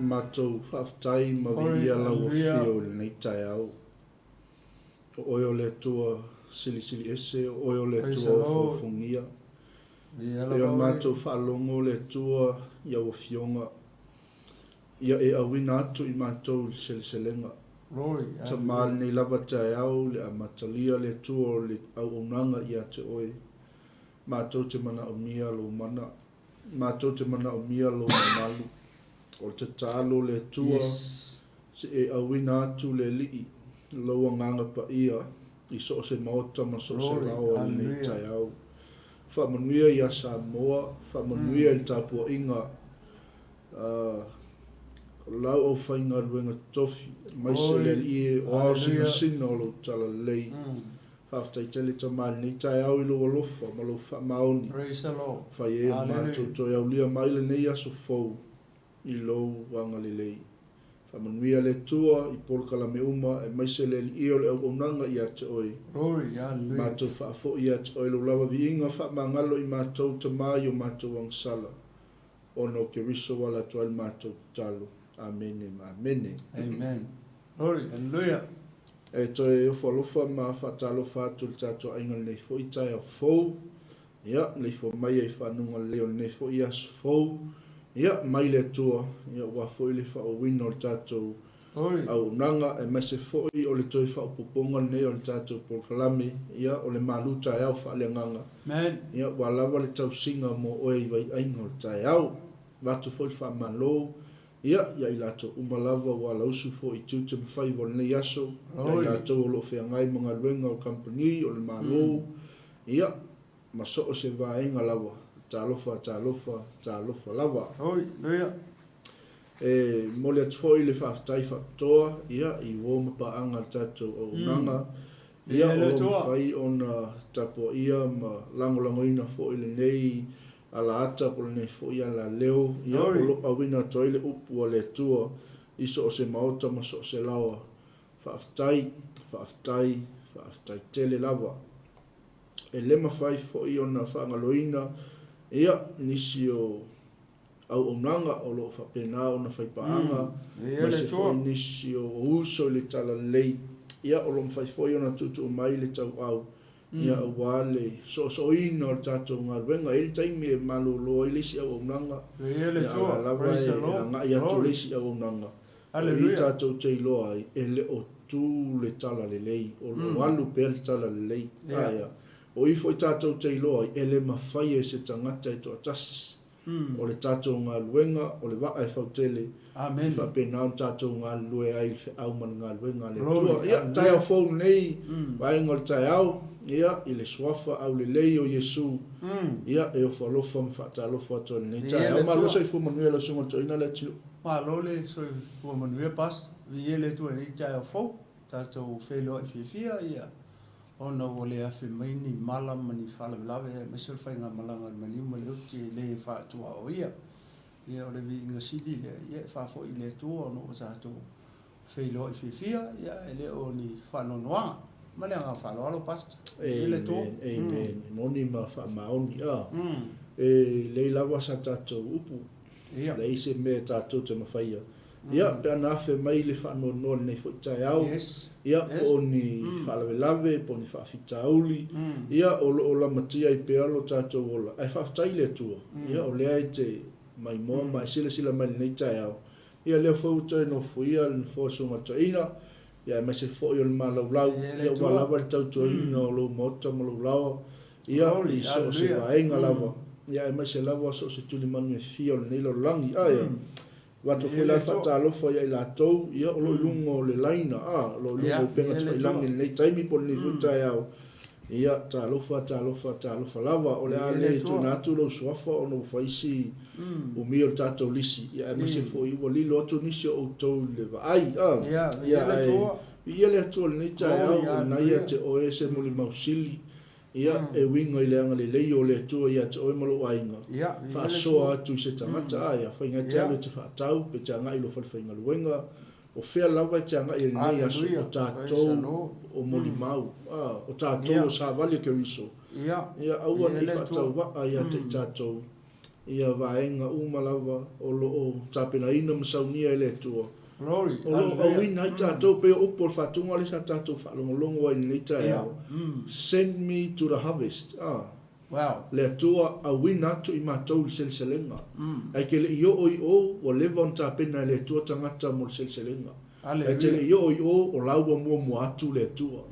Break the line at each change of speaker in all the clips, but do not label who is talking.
Matou faafetai ma viia lau afio i lenei taeao. O oe o le Atua Silisili Ese, o oe o le Atua Ofofogia. E o matou faalogo le Atua i au afioga, ia e auina atu i matou i le seleselega. Tama lenei lava taeao i le amatalia le Atua o le auaunaga ia te oe. Matou te manaomia lou mana. Matou te manaomia lou mamalu. O le tatalo le Atua, se e auina atu le Alii, lou Agaga Paia, i so o se maota ma so o se laoa i lenei taeao. Faamanuia ia Samoa, faamanuia i le tapuaiga a lau aufaigaluega totofi, aemaise le Alii e o ao sinasina o lou talalelei. Faafetai tele Tama i lenei taeao i lou alofa ma lou faamaoni. Fai ai o matou toe aulia mai lenei aso fou i lou agalelei. Faamanuia le Atua i polokalame uma aemaise le Alii o le auaunaga ia te oe. Matou faafoi ia te oe lou lava viiga faamagalo i matou Tama i o matou agasala. Ona o Keriso ua ala atu ai le matou tatalo. Amene ma amene.
Amen. Glory. Hallelujah.
E toe ofo alofa ma faatalofa atu i le tatou aiga i lenei foi taeao fou. Ia, leifua mai ai fanuga lelei o lenei foi aso fou. Ia, mai le Atua, ia, aua foi le faaauauina o le tatou auaunaga, aemaise foi o le toe faaopoopoga lenei o le tatou polokalame, ia, o le malu taeao faaleagaga. Ia, ua lava le tausiga mo oe i vaiaiga o le taeao. Avatu foi le faamalo, ia, ia i latou uma lava ua alausu foi i tiute ma faiva o lenei aso, ia i latou o lo o feagai ma galuega o kamupani, o le Malo, ia, ma so o se vaega lava. Talofa, talofa, talofa lava. E momoli atu foi le faafetai faapitoa, ia, i uo ma paaga a le tatou auaunaga, ia, o lo o mafai ona tapuaia ma lagolagoina foi lenei alaata po o lenei foi alaleo, ia, o lo o auina atu ai le upu a le Atua i so o se maota ma so o se laoa. Faafetai, faafetai, faafetai tele lava. E le mafai foi ona faagaloina, ia, nisi o auaunaga o lo o faapena ona faipaaga, aemaise foi nisi o uso i le talalelei, ia, o lo o mafai foi ona tuutuu mai le tauau, ia, aua le soosooina o le tatou galuega. E i ai le taimi e malolo ai le isi auaunaga, ia, a o la lava e agai atu le isi auaunaga. O i tatou te iloa ai, e le o tu le talalelei, o lo o alu pea le talalelei. Ae a? O i foi tatou te iloa ai, e le mafai e se tagata e toatasi. O le tatou galuega, o le vaa e fautele, e faapena ona tatou galulue ai i le feau ma le galuega a le Atua. Ia, taeao fou lenei vaega o le taeao, ia, i le Suafa aulelei o Iesu, ia, e ofo alofa ma faatalofa atu ai i lenei taeao. Malo soifua manuia lau Susuga i le Toeaina Leatinuu.
Malo le soifua manuia Pastor. Viia le Atua i lenei taeao fou, tatou feiloai fiafia ia ona ua le afe mai ni mala ma ni faalavelave aemaise o le faigamalaga a le maliu ma le oti e le faatuaoia. Ia o le viiga sili lea ia e faafoi i le Atua ona ua tatou feiloai fiafia ia e le o ni faanoanoaga. Ma le agaga faaaloalo Pastor. Viia le Atua.
Amen, amen. E moni ma faamaoni. E lelei lava sa tatou upu. Leai se mea tatou te mafaia. Ia, pe ana afe mai le faanoanoa i lenei foi taeao, ia, po o ni faalavelave, po o ni faafitauli, ia, o lo o lamatia ai pea lo tatou ola. Ae faafetai i le Atua, ia, o lea e te maimoa ma e silasila mai i lenei taeao, ia, lea foi ua toe nofoia le Nofoa o Susuga Toeaina, ia, aemaise foi o le malaulau, ia, ua lava le tautuaina o lou maota ma lou laoa, ia, i so o se vaega lava, ia, aemaise lava so o se tulimanu e fia o lenei lalolagi. A, ia, avatu foi la le faatalofa ia i latou, ia, o lo o i luga o le laina, a, o lo o i luga o upega tafailagi i lenei taimi po o lenei foi taeao, ia, talofa, talofa, talofa lava. O le a le tuuina atu lou suafa ona ua fai si umi o le tatou lisi, ia, aemaise foi ua lilo atu nisi o outou i le vaai, a, ia, ae viia le Atua i lenei taeao, o lena ia te oe se molimau sili. Ia, e uiga i le agalelei o le Atua ia te oe ma lou aiga, faasoa atu i se tagata, a ia faiga e te alu e te faatau, pe te agai i lou falefaigaluega, o fea lava e te agai ai i lenei aso, o tatou o molimau, a, o tatou o savali a Keriso. Ia, aua ne i faatauvaa ia te i tatou. Ia vaega uma lava o lo o tapenaina ma saunia e le Atua, o lo o auina ai tatou, pei o upu o le faatuga lea sa tatou faalogologo ai i lenei taeao, Send me to the harvest, a, le Atua auina atu i matou i le seleselega. Ae te le i oo i o, ua leva ona tapena e le Atua tagata mo le seleselega. Ae te le i oo i o, o la ua muamua atu le Atua.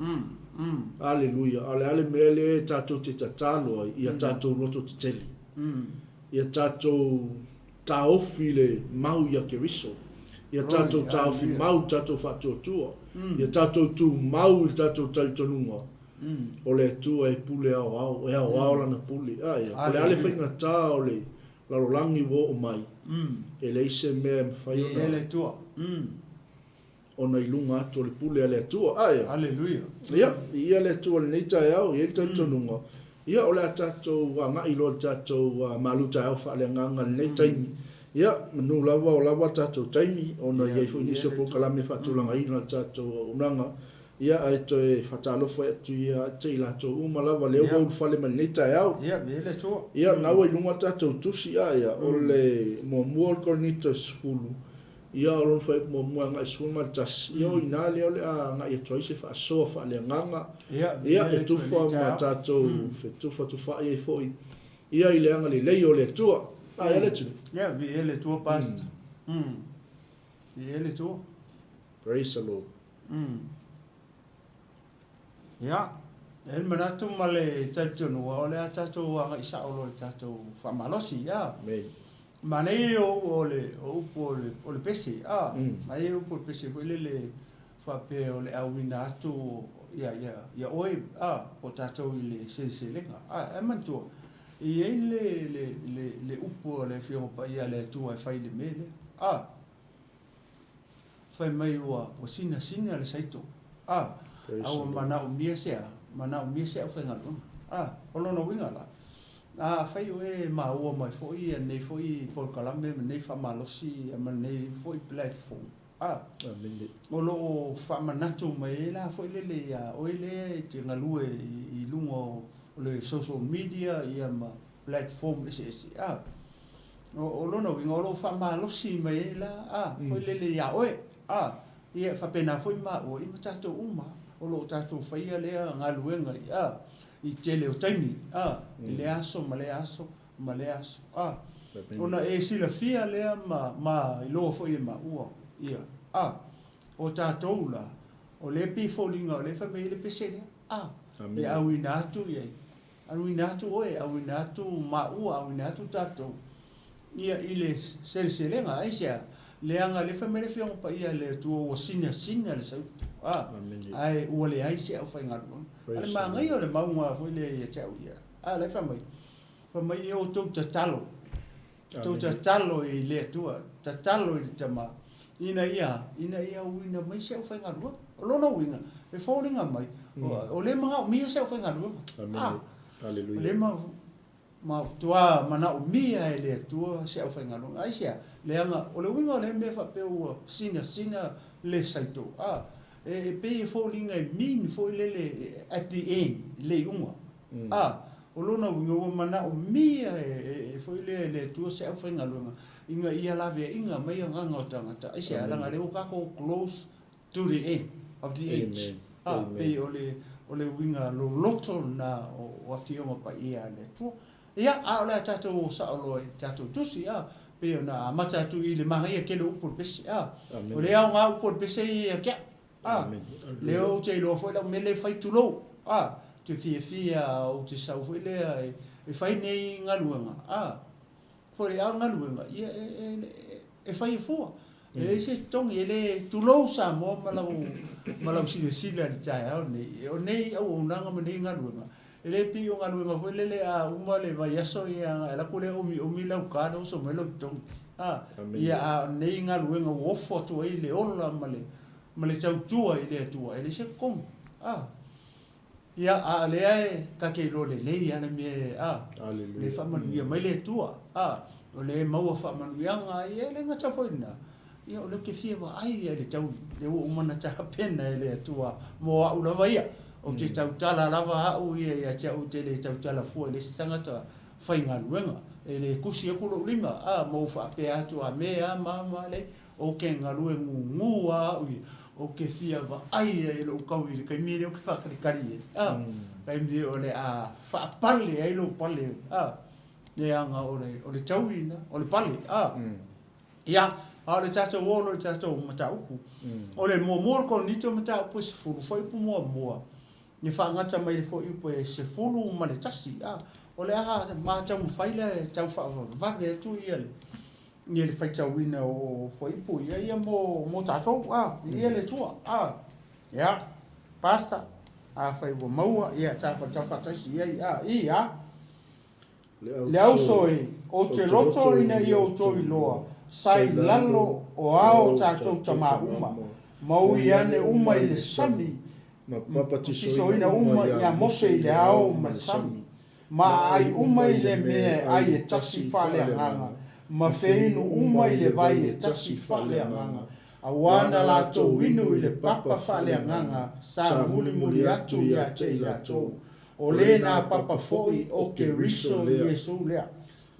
Aleluia! A o le a le mea lea tatou te tatalo ai? Ia tatou loto tetele. Ia tatou taofi le mau ia Keriso. Ia tatou taofi mau i le tatou faatuatua. Ia tatou tumau i le tatou talitonuga o le Atua e pule aoao, e aoao Lana pule. A ia, po o le a le faigata o le lalolagi ua oo mai, e leai se mea e mafai ona. Ona i luga atu o le pule a le Atua. Ae.
Aleluia.
Ia, viia le Atua i lenei taeao, e i ai le talitonuga, ia, o le a tatou agai loa i le tatou malu taeao faaleagaga i lenei taimi. Ia, manu lava o lava tatou taimi, ona e i ai foi nisi o polokalame e faatulagaina i le tatou auaunaga. Ia, ae toe faatalofa atu ia te i latou uma lava lea ua ulufale mai i lenei taeao.
Ia, viia le Atua.
Ia, lena ua i luga le tatou tusi, ae, o le muamua o le Korinito e 10, Ia, o lona fuaiupu muamua agai 11, ia o i ina lea o le a agai atu ai se faasoa faaleagaga, ia, e tufa ma tatou fetufatufai ai foi, ia, i le agalelei o le Atua. A ia le atunuu.
Ia, viia le Atua, Pastor. Viia le Atua.
Praise the Lord.
Ia, e i ai le manatu ma le talitonuga o le a tatou agai sao loa i le tatou faamalosi, ia.
Amen.
Manaia ia o le o upu o le o le pese, a. Manaia ia upu o le pese foi lele faapea o le auina atu ia ia ia oe, a, po o tatou i le seleselega. A, ae manatua, e i ai le le le le upu a le Afioga Paia a le Atua e fai i le mea lea, a. Fai mai ua sinasina le saito, a, a ua manaomia se a? Manaomia se aufaigaluega. A, o lona uiga la, afai o e maua mai foi nei foi polokalame ma nei faamalosi ma nei foi platform, a, o lo o faamanatu mai ai la foi lele ia oe lea e te galue i luga o le social media ia ma platform eseese, a. O lona uiga o lo o faamalosi mai ai la, a, foi lele ia oe, a, ia e faapena foi maua i ma tatou uma o lo o tatou faia lea galuega i, a, i tele o taimi, a, i lea aso ma lea aso ma lea aso, a, ona e silafia lea ma, ma iloa foi e maua, ia, a, o tatou la, o lea e pei e foliga o lea e fai mai ai le pese lea, a, e auina atu i ai. Auina atu oe, auina atu maua, auina atu tatou, ia, i le seleselega. Aisea? Leaga lea fai mai le Afioga Paia a le Atua ua sinasina le sautu, a, ae ua leai se aufaigaluega. A le manaia o le mauga foi lea ia te au ia, a, la e fai mai, fai mai, ia outou tatalo, Tou tatalo i le Atua, tatalo i le Tama, ina ia, ina ia auina mai se aufaigaluega. O lona uiga, e foliga mai, o lea e manaomia se aufaigaluega.
Amene.
O lea e matua manaomia e le Atua se aufaigaluega. Aisea? Leaga o le uiga o lea mea faapea ua sinasina le saito, e pei e foliga e mean foi lele at the end, le iuga. A, o lona uiga ua manaomia e foi lea e le Atua se aufaigaluega ina ia laveaiga mai agaga o tagata. Aisea? Leaga lea ua tatou close to the end of the age. A, pei o le, o le uiga loloto lena o Afioga Paia a le Atua. Ia, a o le a tatou o sao loa i le tatou tusi, a, pei ona amata atu i le manaia tele o upu o le pese, a. O le aoga upu o le pese ia ia te au. A, lea ou te iloa foi lau mea lea e fai, tulou, a, ou te fiafia ou te sau foi lea e fai nei galuega, a, foi a o galuega, ia e, e, e fai e fua. E leai se totogi, e le, tulou Samoa ma lau, ma lau silasila i le taeao lenei, o nei auaunaga ma nei galuega, e le pei o galuega foi lele a uma le vaiaso ia ona e alu atu lea omiomi lau card oso mai lou totogi. A, ia a o nei galuega ua ofo atu ai le ola ma le, ma le tautua i le Atua, e leai se totogi. A. Ia, a o lea e ta te iloa lelei lava le mea e, a, o lea e faamanuia mai le Atua. A, o lea e maua faamanuiaga, ia e le gata foi i lena, ia o lea ou te fia vaai lava i le tauli, lea ua uma ona tapena e le Atua mo au lava ia. Ou te tautala lava au ia ia te au, ou te le tautala fua i le isi tagata faigaluega. E le tusi atu lou lima, a, ma ou faapea atu, A me a ma ma leai, ou te galue gugu lava au ia, ou te fia vaai ai i lou taui i le taimi lea ou te faatalitali ai, a, taimi o le a faapale ai lou pale, a, leaga o le, o le taui lena, o le pale, a. Ia, a o le tatou oo loa i le tatou mataupu. O le muamua o le Korinito mataupu e 10, fuaiupu muamua, Ia faagata mai le fuaiupu e 11, a, o le a ma taumafai la e tau faavavevave atu ia le, ia le faitauina o fuaiupu ia, ia mo, mo tatou, a, viia le Atua, a. Ia, Pastor, afai ua maua, ia ta faitau faataisi i ai, a, ia. Le auso e, ou te loto ina ia outou iloa, sa i lalo o ao tatou tamā uma, ma ui ane uma i le sami, ma bapatisoina uma iā Mose i le ao ma le sami, ma aai uma i le mea e ai e tasi faaleagaga, ma feinu uma i le vai e tasi faaleagaga, auā na latou inu i le papa faaleagaga sa mulimuli atu iā te i latou. O lena papa foi o Keriso Iesu lea.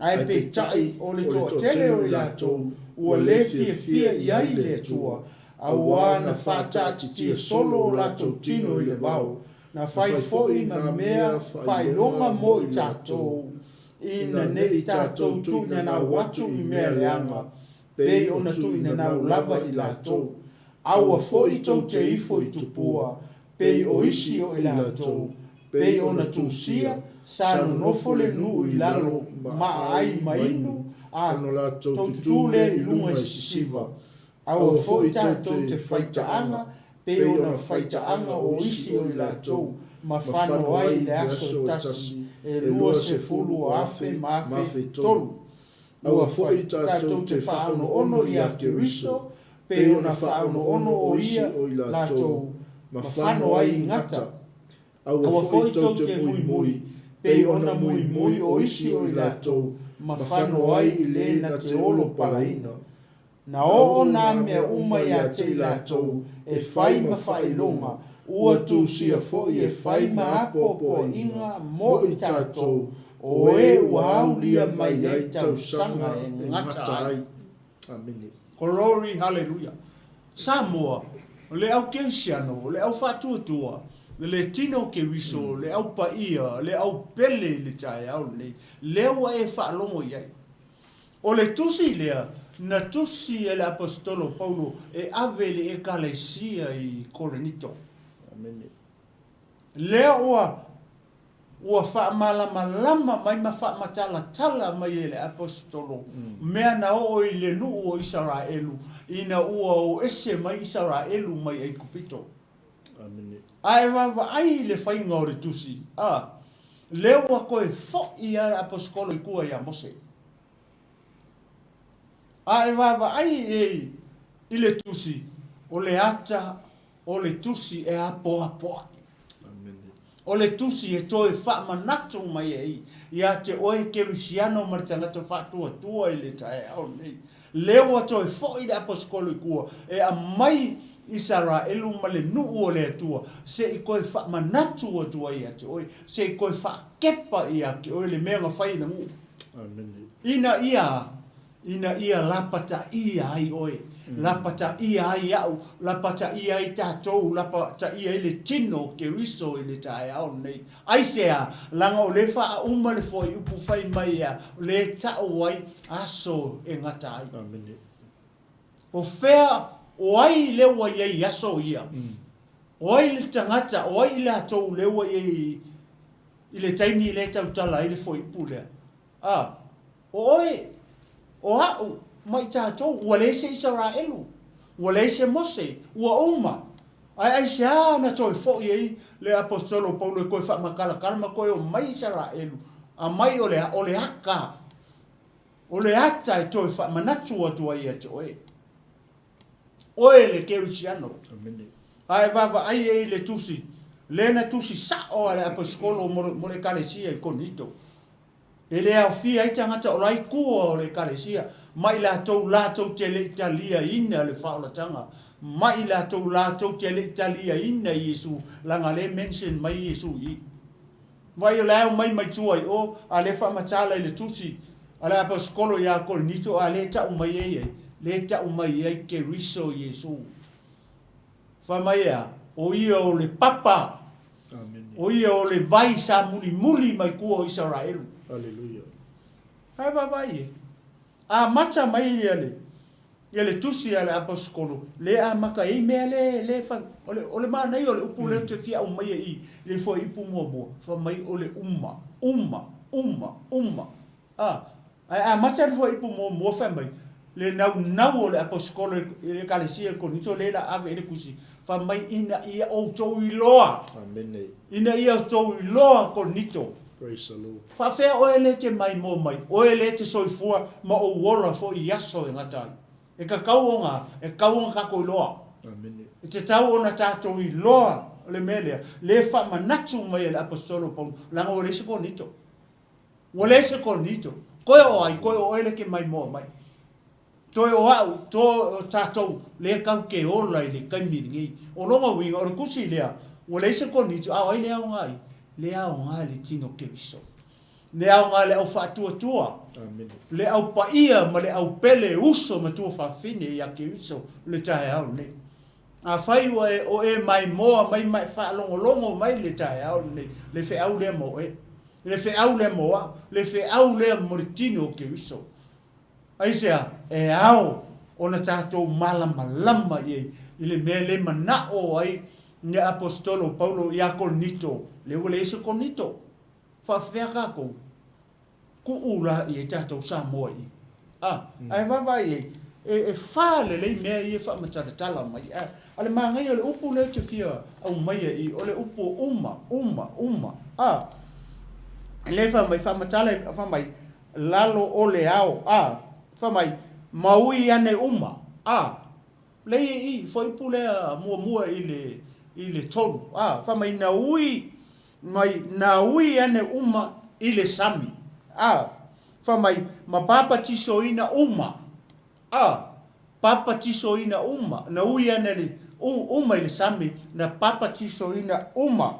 Ae peitai, o le toatele o i latou ua le fiafia i ai le Atua, auā na faataatitia solo o latou tino i le vao, na fai foi na mea faailoga mo i tatou, ina ne i tatou tuuinanau atu i mea leaga, pei ona tuuinanau lava i latou. Aua foi tou te ifo i tupua, pei o isi o i latou, pei ona tusia, sa nonofo le nuu i lalo ma aai ma inu, a tou tutū lea i luga i sisiva. Aua foi tatou te faitaaga pei ona faitaaga o isi o i latou, ma fano ai i le aso e tasi e 20,000 ma 3,000. Aua foi tatou te faaonoono iā Keriso, pei ona faaonoono o ia latou ma fano ai i gata. Aua foi tou te muimui, pei ona muimui o isi o i latou ma fano ai i le na te olo palaina. Na oo nā mea uma iā te i latou e fai ma faailoga, ua tusia foi e fai ma apoapoaiga mo i tatou, o e ua aulia mai ai tausaga e gata ai.
Amene.
Glory Hallelujah. Samoa, o le au kerisiano, o le au faatuatua, le tino o Keriso, le au paia, le au pele i le taeao lenei, lea ua e faalogo i ai. O le tusi lea na tusi e le Aposetolo Paulo e ave i le Ekalesia i Korinito.
Amene.
Lea ua ua faamalamalama mai ma faamatalatala mai e le Aposetolo mea na oo i le nuu o Isaraelu ina ua o ese mai Isaraelu mai Aikupito.
Amene.
A e vaavaai i le faiga o le tusi, a, lea ua toe foi lava le Aposetolo i tua ia Mose. A e vaavaai i i le tusi, o le ata o le tusi e apoapoai.
Amene.
O le tusi e toe faamanatu mai ai ia te oe Kerisiano ma le tagata faatuatua i le taeao lenei. Lea ua toe foi le Aposetolo i tua e aumai Isaraelu ma le nuu o le Atua se i toe faamanatu atu ai ia te oe, se i toe faakepa ia te oe le mea na fai e le nuu.
Amene.
Ina ia ina ia lapataia ai oe, lapataia ai au, lapataia ai tatou, lapataia ai le tino o Keriso i le taeao lenei. Aisea? Leaga o lea e faauma le fuaiupu fai mai a o lea e tau ai aso e gata ai.
Amene.
O fea, o ai lea ua i ai i aso ia? O ai le tagata, o ai i latou lea ua i ai i le taimi lea e tautala ai le fuaiupu lea? A, o oe, o a'u, ma i tatou, ua leai se Isaraelu, ua leai se Mose, ua uma. Ae aisea na toe fo'i ai le Aposetolo o Paulo e toe faamatalatala ma toe omai Isaraelu, aumai o le a? O le ata, o le ata e toe faamanatu atu ai ia te oe. Oe le Kerisiano.
Amene.
A e vaavaai ai i le tusi, lea na tusi sa'o a le Aposetolo mo le Ekalesia i Korinito. E le aofia ai tagata o la i tua o le Ekalesia, ma i latou latou te le i taliaina le faaolataga, ma i latou latou te le i taliaina Iesu, leaga lea e mention mai Iesu i i. Vaai o la e omai mai tua i o, a lea e faamatala i le tusi. a le Aposetolo ia Korinito, a lea e tau mai ai ai, lea e tau mai ai Keriso Iesu. Fai mai e a? O ia o le papa.
Amene.
O ia o le vai sa mulimuli mai tua o Isaraelu.
Aleluia.
Ae vaavaai e. Amata mai ia le ia le tusi a le Aposetolo, le amata ai mea le le fai o le o le manaia o le upu lea ou te fia aumaia i le fuaiupu muamua, fai mai o le uma, uma, uma, uma. A, ae amata le fuaiupu muamua fai mai, le naunau o le Aposetolo i le Ekalesia i Korinito lea la ave i ai le tusi, fai mai ina ia outou iloa.
Amene.
Ina ia outou iloa Korinito.
Praise the Lord.
Faafea oe le te maimoa mai, oe le te soifua ma ou ola foi i aso e gata ai. E tatau ona, e tatau ona tatou iloa.
Amene.
E tatau ona tatou iloa le mea lea, le faamanatu mai e le Aposetolo o Paulo, leaga ua leai se Korinito. Ua leai se Korinito. Toe o ai, toe o oe le ke maimoa mai. Toe o au, toe o tatou, lea tau te ola i le taimi lenei. O lona uiga, o le tusi lea, ua leai se Korinito, a o ai le aoga ai? Le aoga i le tino Keriso. Le aoga i le au faatuatua, le au paia ma le au pele uso ma tuafafine ia Keriso le taeao lenei. Afai ua e o e maimoa mai ma e faalogologo mai i le taeao lenei, le feau lea mo oe, le feau lea mo au, le feau lea mo le tino o Keriso. Aisea? E ao ona tatou malamalama i ai i le mea le manao ai le Aposetolo o Paulo ia Korinito, lea ua leai se Korinito. Faafefea tatou? Tuu la i ai tatou Samoa i i. A, ae vaavaai i ai, e fa lelei mea ia e faamatalatala mai. A, a le manaia o le upu lea ou te fia aumaia i i, o le upu o uma, uma, uma. A, lea e fai mai, faamatala, fai mai, lalo o le ao, a, fai mai, ma ui ane uma, a, lei e i, fuaiupu lea muamua i le, i le tolu, a, fai mai, na ui mai, na ui ane uma i le sami, a, fai mai, ma papatisoina uma, a, papatisoina uma, na ui ane le, u, uma i le sami, na papatisoina uma.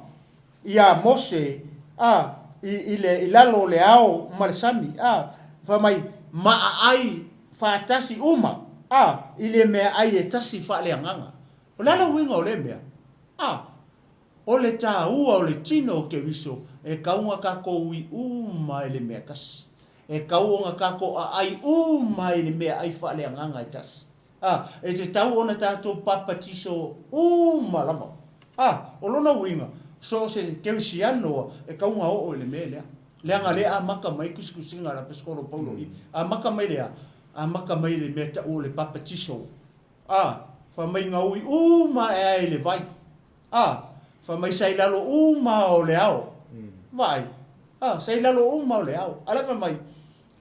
Iā Mose, a, i, i le, i lalo o le ao ma le sami, a, fai mai, ma aai faatasi uma, a, i le meaai e tasi faaleagaga. O le a le uiga o lea mea? A, o le tāua o le tino o Keriso e kau ona tatou ui uma i le mea tasi. E kau ona tatou aai uma i le meaai faaleagaga e tasi. A, e tatau ona tatou papatiso uma lava. A, o lona uiga, so o se Kerisiano a, e tau ona oo i le mea lea. Leaga lea e amata mai tusitusiga a le Aposetolo Paulo i, amata mai le a? Amata mai le mea taua o le papatiso. A, fai mai na ui uma ae ai le vai. A, fai mai sa i lalo uma o le ao. Vaai, a, sa i lalo uma o le ao. A la fai mai,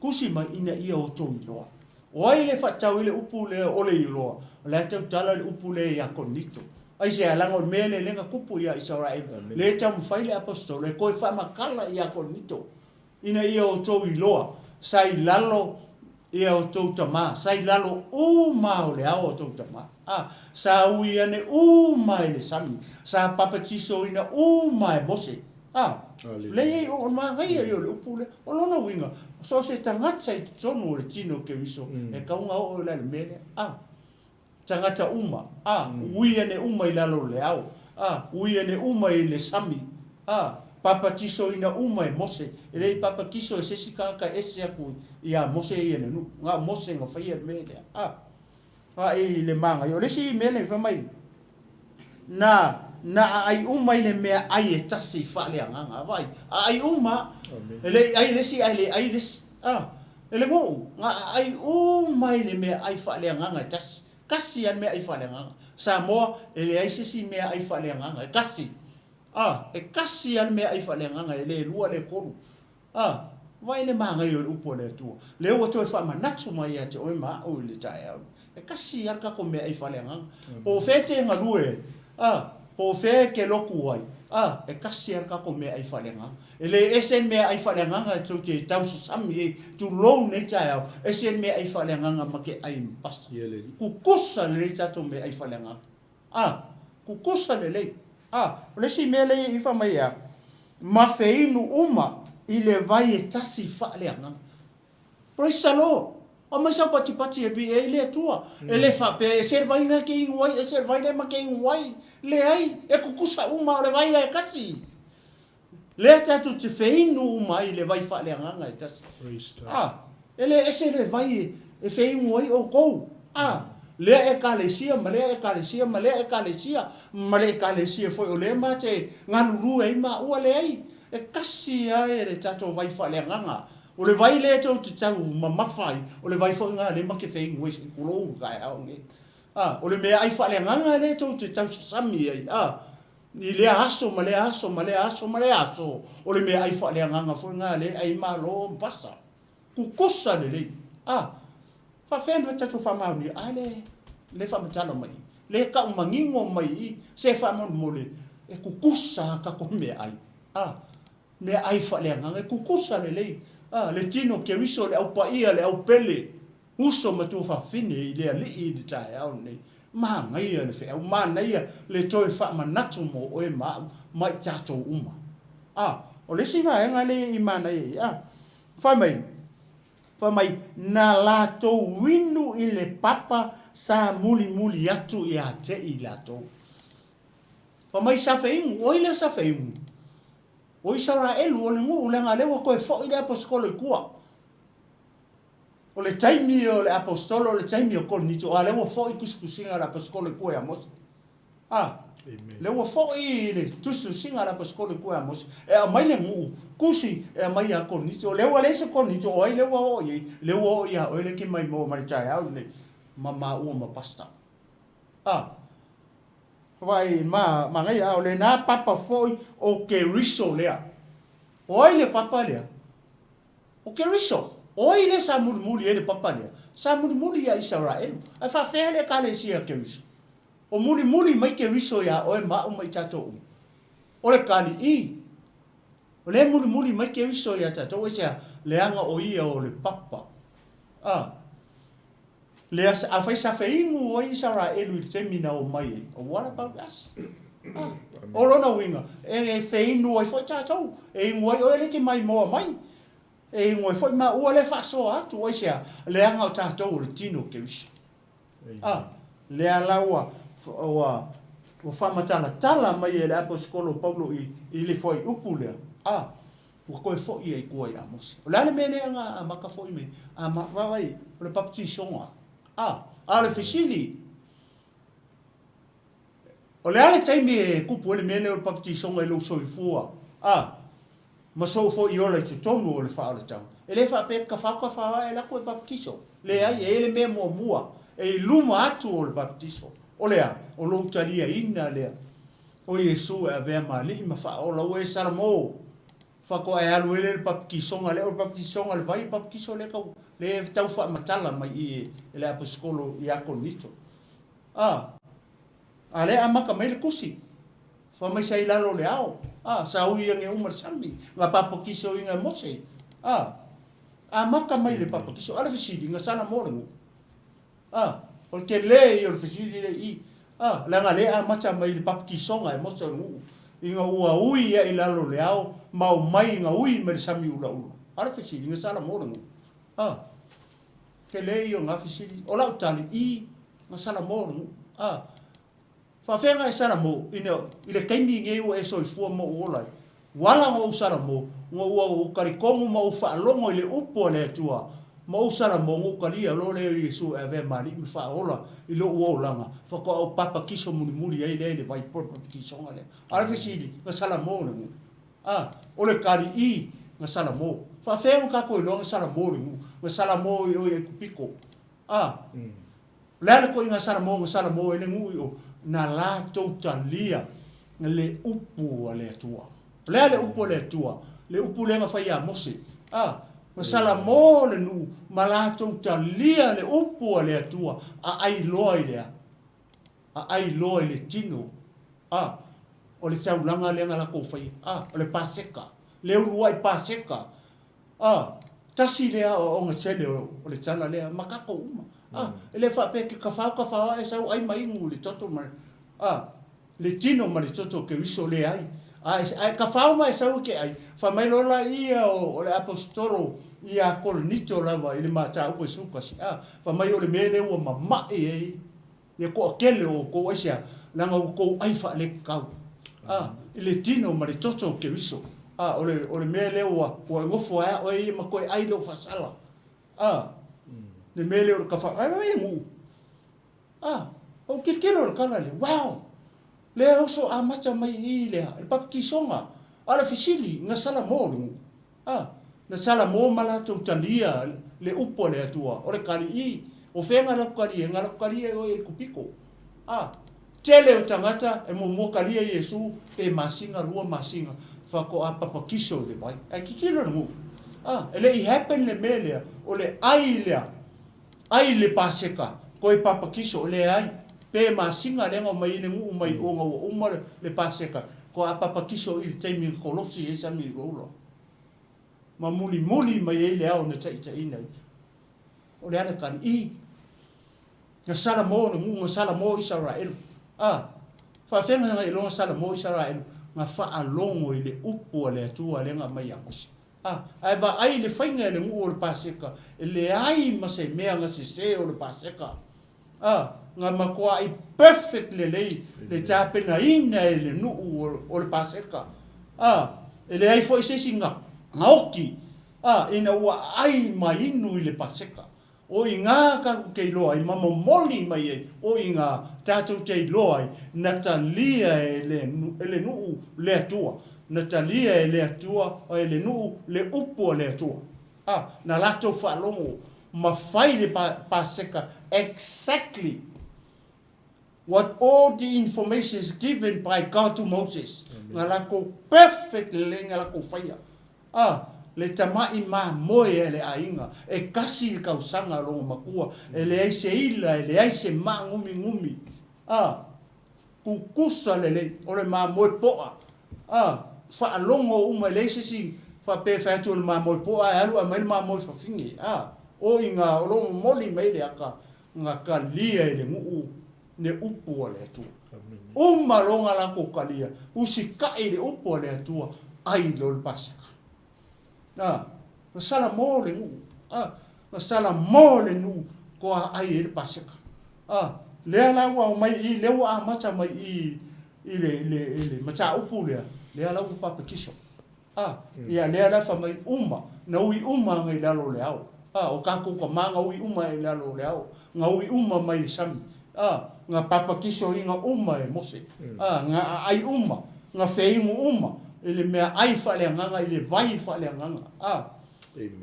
Tusi mai ina ia outou iloa. O ai le faatau i le upu lea o le iloa? O le a tautala le upu lea ia Korinito. Aisea? Leaga o le mea lea lea na tupu ia Isaraelu, lea e taumafai le Aposetolo e toe faamatala ia Korinito, ina ia outou iloa, sa i lalo ia outou tama, sa i lalo uma o le ao o outou tama. A, sa ui ane uma i le sami, sa papatisoina uma e Mose. A, leai, o le manaia ia o le upu lea. O lona uiga, so o se tagata i totonu o le tino o Keriso, e tatau ona oo i la i le mea lea. A, tagata uma, a, ui ane uma i lalo o le ao, a, ui ane uma i le sami, a, papatisoina uma e Mose. E le i papatiso e se isi tagata ese atu ia Mose ia le nuu. Na o Mose na faia le mea lea. A. A i le manaia. O le isi mea lea fai mai, na, na aai uma i le meaai e tasi faaleagaga. Vaai, aai uma, e le i ai le isi ae le ai le isi. A, e le nuu, na aai uma i le meaai faaleagaga e tasi. Tasi lava le meaai faaleagaga. Samoa, e leai se isi meaai faaleagaga, e tasi. A, e tasi lava le meaai faaleagaga, e le lua le tolu. A, vaai le manaia o le upu a le Atua, lea ua toe faamanatu mai ia te oe ma au i le taeao nei. E tasi lava le tatou meaai faaleagaga. Po o fea e te galue ai, a, po o fea e te lotu ai, a, e tasi lava le tatou meaai faaleagaga. E le ese le meaai faaleagaga e tou te tausasami ai, tulou nei taeao, ese le meaai faaleagaga ma te ai ma pasta. Tutusa lelei tatou meaai faaleagaga. A, kukusa lelei. A, o le isi mea lea i fai mai e a? Ma feinu uma i le vai e tasi faaleagaga. Praise the Lord. Aumai sau patipati e viia ai le Atua. E le faapea e ese le vai lena e te inu ai, ese le vai lea ma te inu ai. Leai, e tutusa uma o le vai lava e tasi. Lea tatou te feinu uma ai i le vai faaleagaga e tasi. A, e le ese le vai e feinu ai outou. A, lea Ekalesia ma lea Ekalesia ma lea Ekalesia ma le Ekalesia foi o lea ma te galulue ai maua. Leai, e tasi lava le tatou vai faaleagaga. O le vai lea tou te tau mamafa ai, o le vai foi lena lea ma te feinu ai se i tulou le taeao lenei. A, o le meaai faaleagaga lea tou te tau sasami ai, a, i lea aso ma lea aso ma lea aso ma lea aso, o le meaai faaleagaga foi lena lea e ai malo ma pasa. Tutusa lelei. A, faafefea ona tatou faamaonia? A lea, lea faamatala mai i, lea tau manino mai i, se faamolemole, e tutusa a tatou meaai. A, Meaai faaleagaga e tutusa lelei a le tino Keriso, le Au Paia, le Au Pele, uso ma tuafafine i le Alii i le taeao lenei. Manaia le feau, manaia le toe faamanatu mo oe ma au ma i tatou uma. A, o le isi vaega lea i manaia i a, fai mai, fai mai, na latou inu i le papa sa mulimuli atu ia te i latou. Fai mai sa feinu, o ai lea sa feinu? O Isaraelu, o le nuu, leaga lea ua toe foi le aposetolo i tua. O le taimi o le aposetolo, o le taimi o Korinito, a lea ua foi tusitusiga a le aposetolo i tua ia Mose. A, lea ua foi le tusitusiga a le aposetolo i tua ia Mose, e aumai le nuu, tusi e aumai ia Korinito. O lea ua leai se Korinito, o ai lea ua oo i ai? Lea ua oo ia oe lea e te maimoa mai le taeao lenei, ma maua ma pastor. A, Vaai, ma, manaia, a o lena papa foi o Keriso lea. O ai le papa lea? O Keriso. O ai lea sa mulimuli ai le papa lea? Sa mulimuli ia Isaraelu. Ae faafefea le Ekalesia a Keriso? O mulimuli mai Keriso iā oe ma au ma i tatou uma. O le tali, i. O lea e mulimuli mai Keriso iā tatou, aisea? Leaga o ia o le papa. A. Lea afai sa feinu ai Isaraelu i le taimi na omai ai, what about us? Ah, o lona uiga, e feinu ai foi tatou, e inu ai oe lea e te maimoa mai, e inu ai foi maua lea e faasoa atu, aisea? Leaga o tatou o le tino o Keriso. Ah, lea la ua, ua, ua faamatalatala mai e le Aposetolo o Paulo i, i le fuaiupu lea, ah, Ua toe foi ai i tua ia Mose. O le a le mea lea na amata foi mai? Ama, vaai, o le baptisoga. A, a o le fesili, o le a le taimi e tupu ai le mea lea o le baptisoga i lou soifua? A, ma sou foi ola i totonu o le faaolataga. E le faapea e tafao tafao ae alu atu e baptiso. Leai, e i ai le mea muamua e i luma atu o le baptiso. O le a? O lou taliaina lea. O Iesu e avea ma Alii ma Faaola, ua e Salamo, faatoa e alu ai lea i le baptisoga lea, o le baptisoga o le vai, baptiso lea tau, lea e tau faamatala mai i i e le Aposetolo ia Korinito. A, a lea e amata mai le tusi, fai mai sa i lalo o le ao, a, sa ui age uma le sami, na papatisoina e Mose, a, amata mai le papatiso, a le fesili, na Salamo le nuu. A, o le tele ia o le fesili lea i i. A, leaga lea e amata mai i le baptisoga e Mose o le nuu, ina ua ui ia i lalo o le ao ma omai ina ui mai le sami ulaula. A o le fesili, na salamo le nuu? A, tele ia o na fesili. O lau tali, i, na salamo le nuu. A, Faafefea ona e salamo ina i le taimi nei ua e soifua ma ou ola ai? Ua ala ona ou salamo, ona ua ou talitonu ma ou faalogo i le upu a le Atua, ma ou salamo ona ou talia loa lea o Iesu e avea ma Alii ma Faaola i lou olaga, faatoa ou papatiso mulimuli ai lea i le vai po o le papatisoga lea. A o le fesili, na salamo le nuu? A, o le tali, i, na salamo. Faafefea ona tatou iloa na salamo le nuu? Na salamo i o i Aikupito. A. O le a le koiga Salamo na Salamo ai le nuu i o? Na latou talia le upu a le Atua. O le a le upu a le Atua? Le upu lea na fai ia Mose. A, na Salamo le nuu ma latou talia le upu a le Atua, a ai loa i le a? A ai loa i le tino. A, o le taulaga lea na latou faia. A, o le Paseka. Le uluai Paseka. A, tasi lea aoaoga tele o le tala lea ma tatou uma. A, e le faapea e te tafao tafao ae sau ai ma inu i le toto ma, a, le tino ma le toto o Keriso, leai. A e, a e tafao ma e sau e te ai, fai mai loa laia o, o le Aposetolo ia Korinito lava i le mataupu e 11, a, fai mai o le mea lea ua mama'i ai le toatele o outou, aisea? Leaga ua outou ai faaletatau, a, i le tino ma le toto o Keriso, a, o le, o le mea lea ua, ua e nofo ai a oe ia ma toe ai lou faasala, a, le mea lea o le tafa, ai le nuu, a, ou tilotilo i le tala lea, wow! Lea e oso amata mai i i le, le papatisoga, a o le fesili, na salamo le nuu. A, na salamo ma latou talia le upu a le Atua, o le tali i, o fea na latou talia ai? Na latou talia i o i Aikupito. A, tele o tagata e muamua talia Iesu pe masina lua masina faatoa papatiso i le vai. Ae tilotilo le nuu. A, e le i happen le mea lea, o le ai lea, ai le Paseka, toe papatiso, e leai. Pe masina lea na omai ai le nuu mai o na ua uma le Paseka, Kua papatiso i le taimi na kolosi ai sami i ulaula ma mulimuli mai ai le ao na taitaiina ai. O le a le tali? I! Na salamo le nuu, na salamo Isaraelu. A! Faafeaga na iloa na salamo Isaraelu? Na faalogo i le upu a le Atua lea na aumai ia Mose. A! Ae vaai i le faiga e le nuu o le Paseka, e leai ma se mea na sese o le Paseka. A, na matuai perfect lelei le tapenaina e le nuu o le Paseka. A, e leai foi se isi na oti, a, ina ua aai ma inu i le Paseka. O i gā tatou te iloa ai ma momoli mai ai, o i gā tatou te iloa ai na talia e le, e le nuu le Atua, na talia e le Atua, e le nuu le upu a le Atua. A, na latou faalogo ma fai le Paseka exactly what all the information is given by God to Moses. Na latou perfect lelei na latou faia. A, le tama'i mamoe a le aiga, e kasi le tausaga a lona matua, e leai se ila, e leai se maagumigumi. A, Tutusa lelei, o le mamoe po'a. A, faalogo uma, e leai se isi faapea e fai atu o le mamoe po'a ae alu aumai le mamoe fafine. A, o i ga o lo o momoli mai le aka ga talia e le nuu le upu a le Atua. Uma loa ga latou talia, usita'i le upu a le Atua, ai loa le Paseka. A, na salamo le nuu. A, na salamo le nuu toa ai ai le Paseka. A, lea la ua omai i, lea ua amata mai i i le, le, i le mataupu lea, lea la ua papatiso. A, ia lea la fai mai uma, na ui uma aga i lalo o le ao. A, o tatou tama na ui uma i lalo o le ao, na ui uma mai le sami. A, na papatisoina uma e Mose. A, na aai uma, na feinu uma i le meaai faaleagaga, i le vai faaleagaga. A,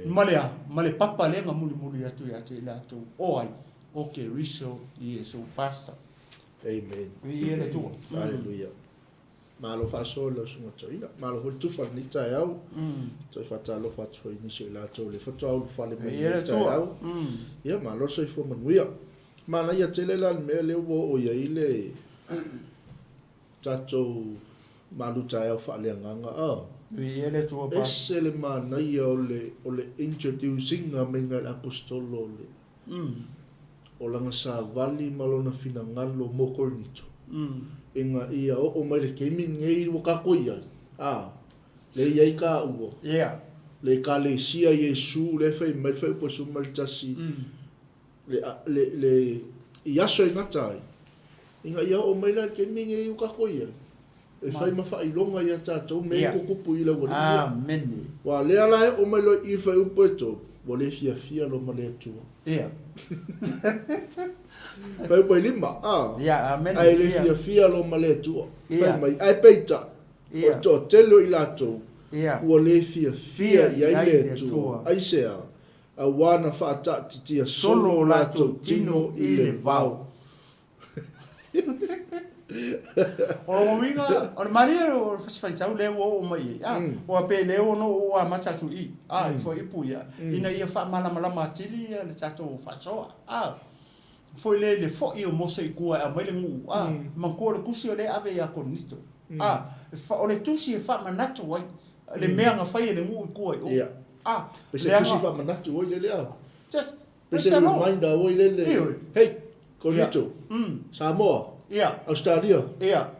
ma le a? Ma le papa lea na mulimuli atu ia te i latou, o ai? O Keriso Iesu Pastor.
Amen.
Viia le Atua.
Hallelujah. Malo faasoa i lau susuga toeaina. Malo foi le tufa i lenei taeao. Toe faatalofa atu foi i nisi o i latou o lea faatoa ulufale mai i lenei taeao. Ia, malo le soifua manuia. Manaia tele la le mea lea ua oo i ai le tatou malu taeao faaleagaga a.
Viia le Atua Pastor.
Ese le manaia o le o le introduce ina maiga e le Aposetolo o le o lana savali ma lona finagalo mo Korinito ina ia oo mai le taimi lenei ua tatou i ai a lea i ai taua le Ekalesia Iesu lea e fai mai le fuaiupu 11 le, le, le, i aso e gata ai, ina ia oo mai la i le taimi lenei ua tatou i ai, e fai ma faailoga ia tatou mea e tutupu i le aualii ia.
Amene.
Aua o lea la e oo mai loa i i le fuaiupu e 3, ua le fiafia loa ma le Atua.
Ia.
Fuaiupu e 5, a?
Ia, amene.
Ae le fiafia loa ma le Atua. Fai mai, ae peitai, o le toatele o i latou, ua le fiafia i ai le Atua. Aisea? Auā na faataatitia solo o latou tino i le vao.
O lona uiga, o le malie o le Fasi Faitau lea ua oo mai i ai, a, ua pe lea ua ou amata atu i i, a, i fuaiupu ia, ina ia faamalamalama atili le tatou faasoa, a, foi lea i le foi o Mose i tua e aumai le nuu, a, manatua le tusi o lea e ave ia Korinito, a, o le tusi e faamanatu ai le mea na fai e le nuu i tua i o.
A, Pe se tusi faamanatu oi lele a. Just, Pe se reminder oi lele. Hey, Korinito, Samoa, Australia,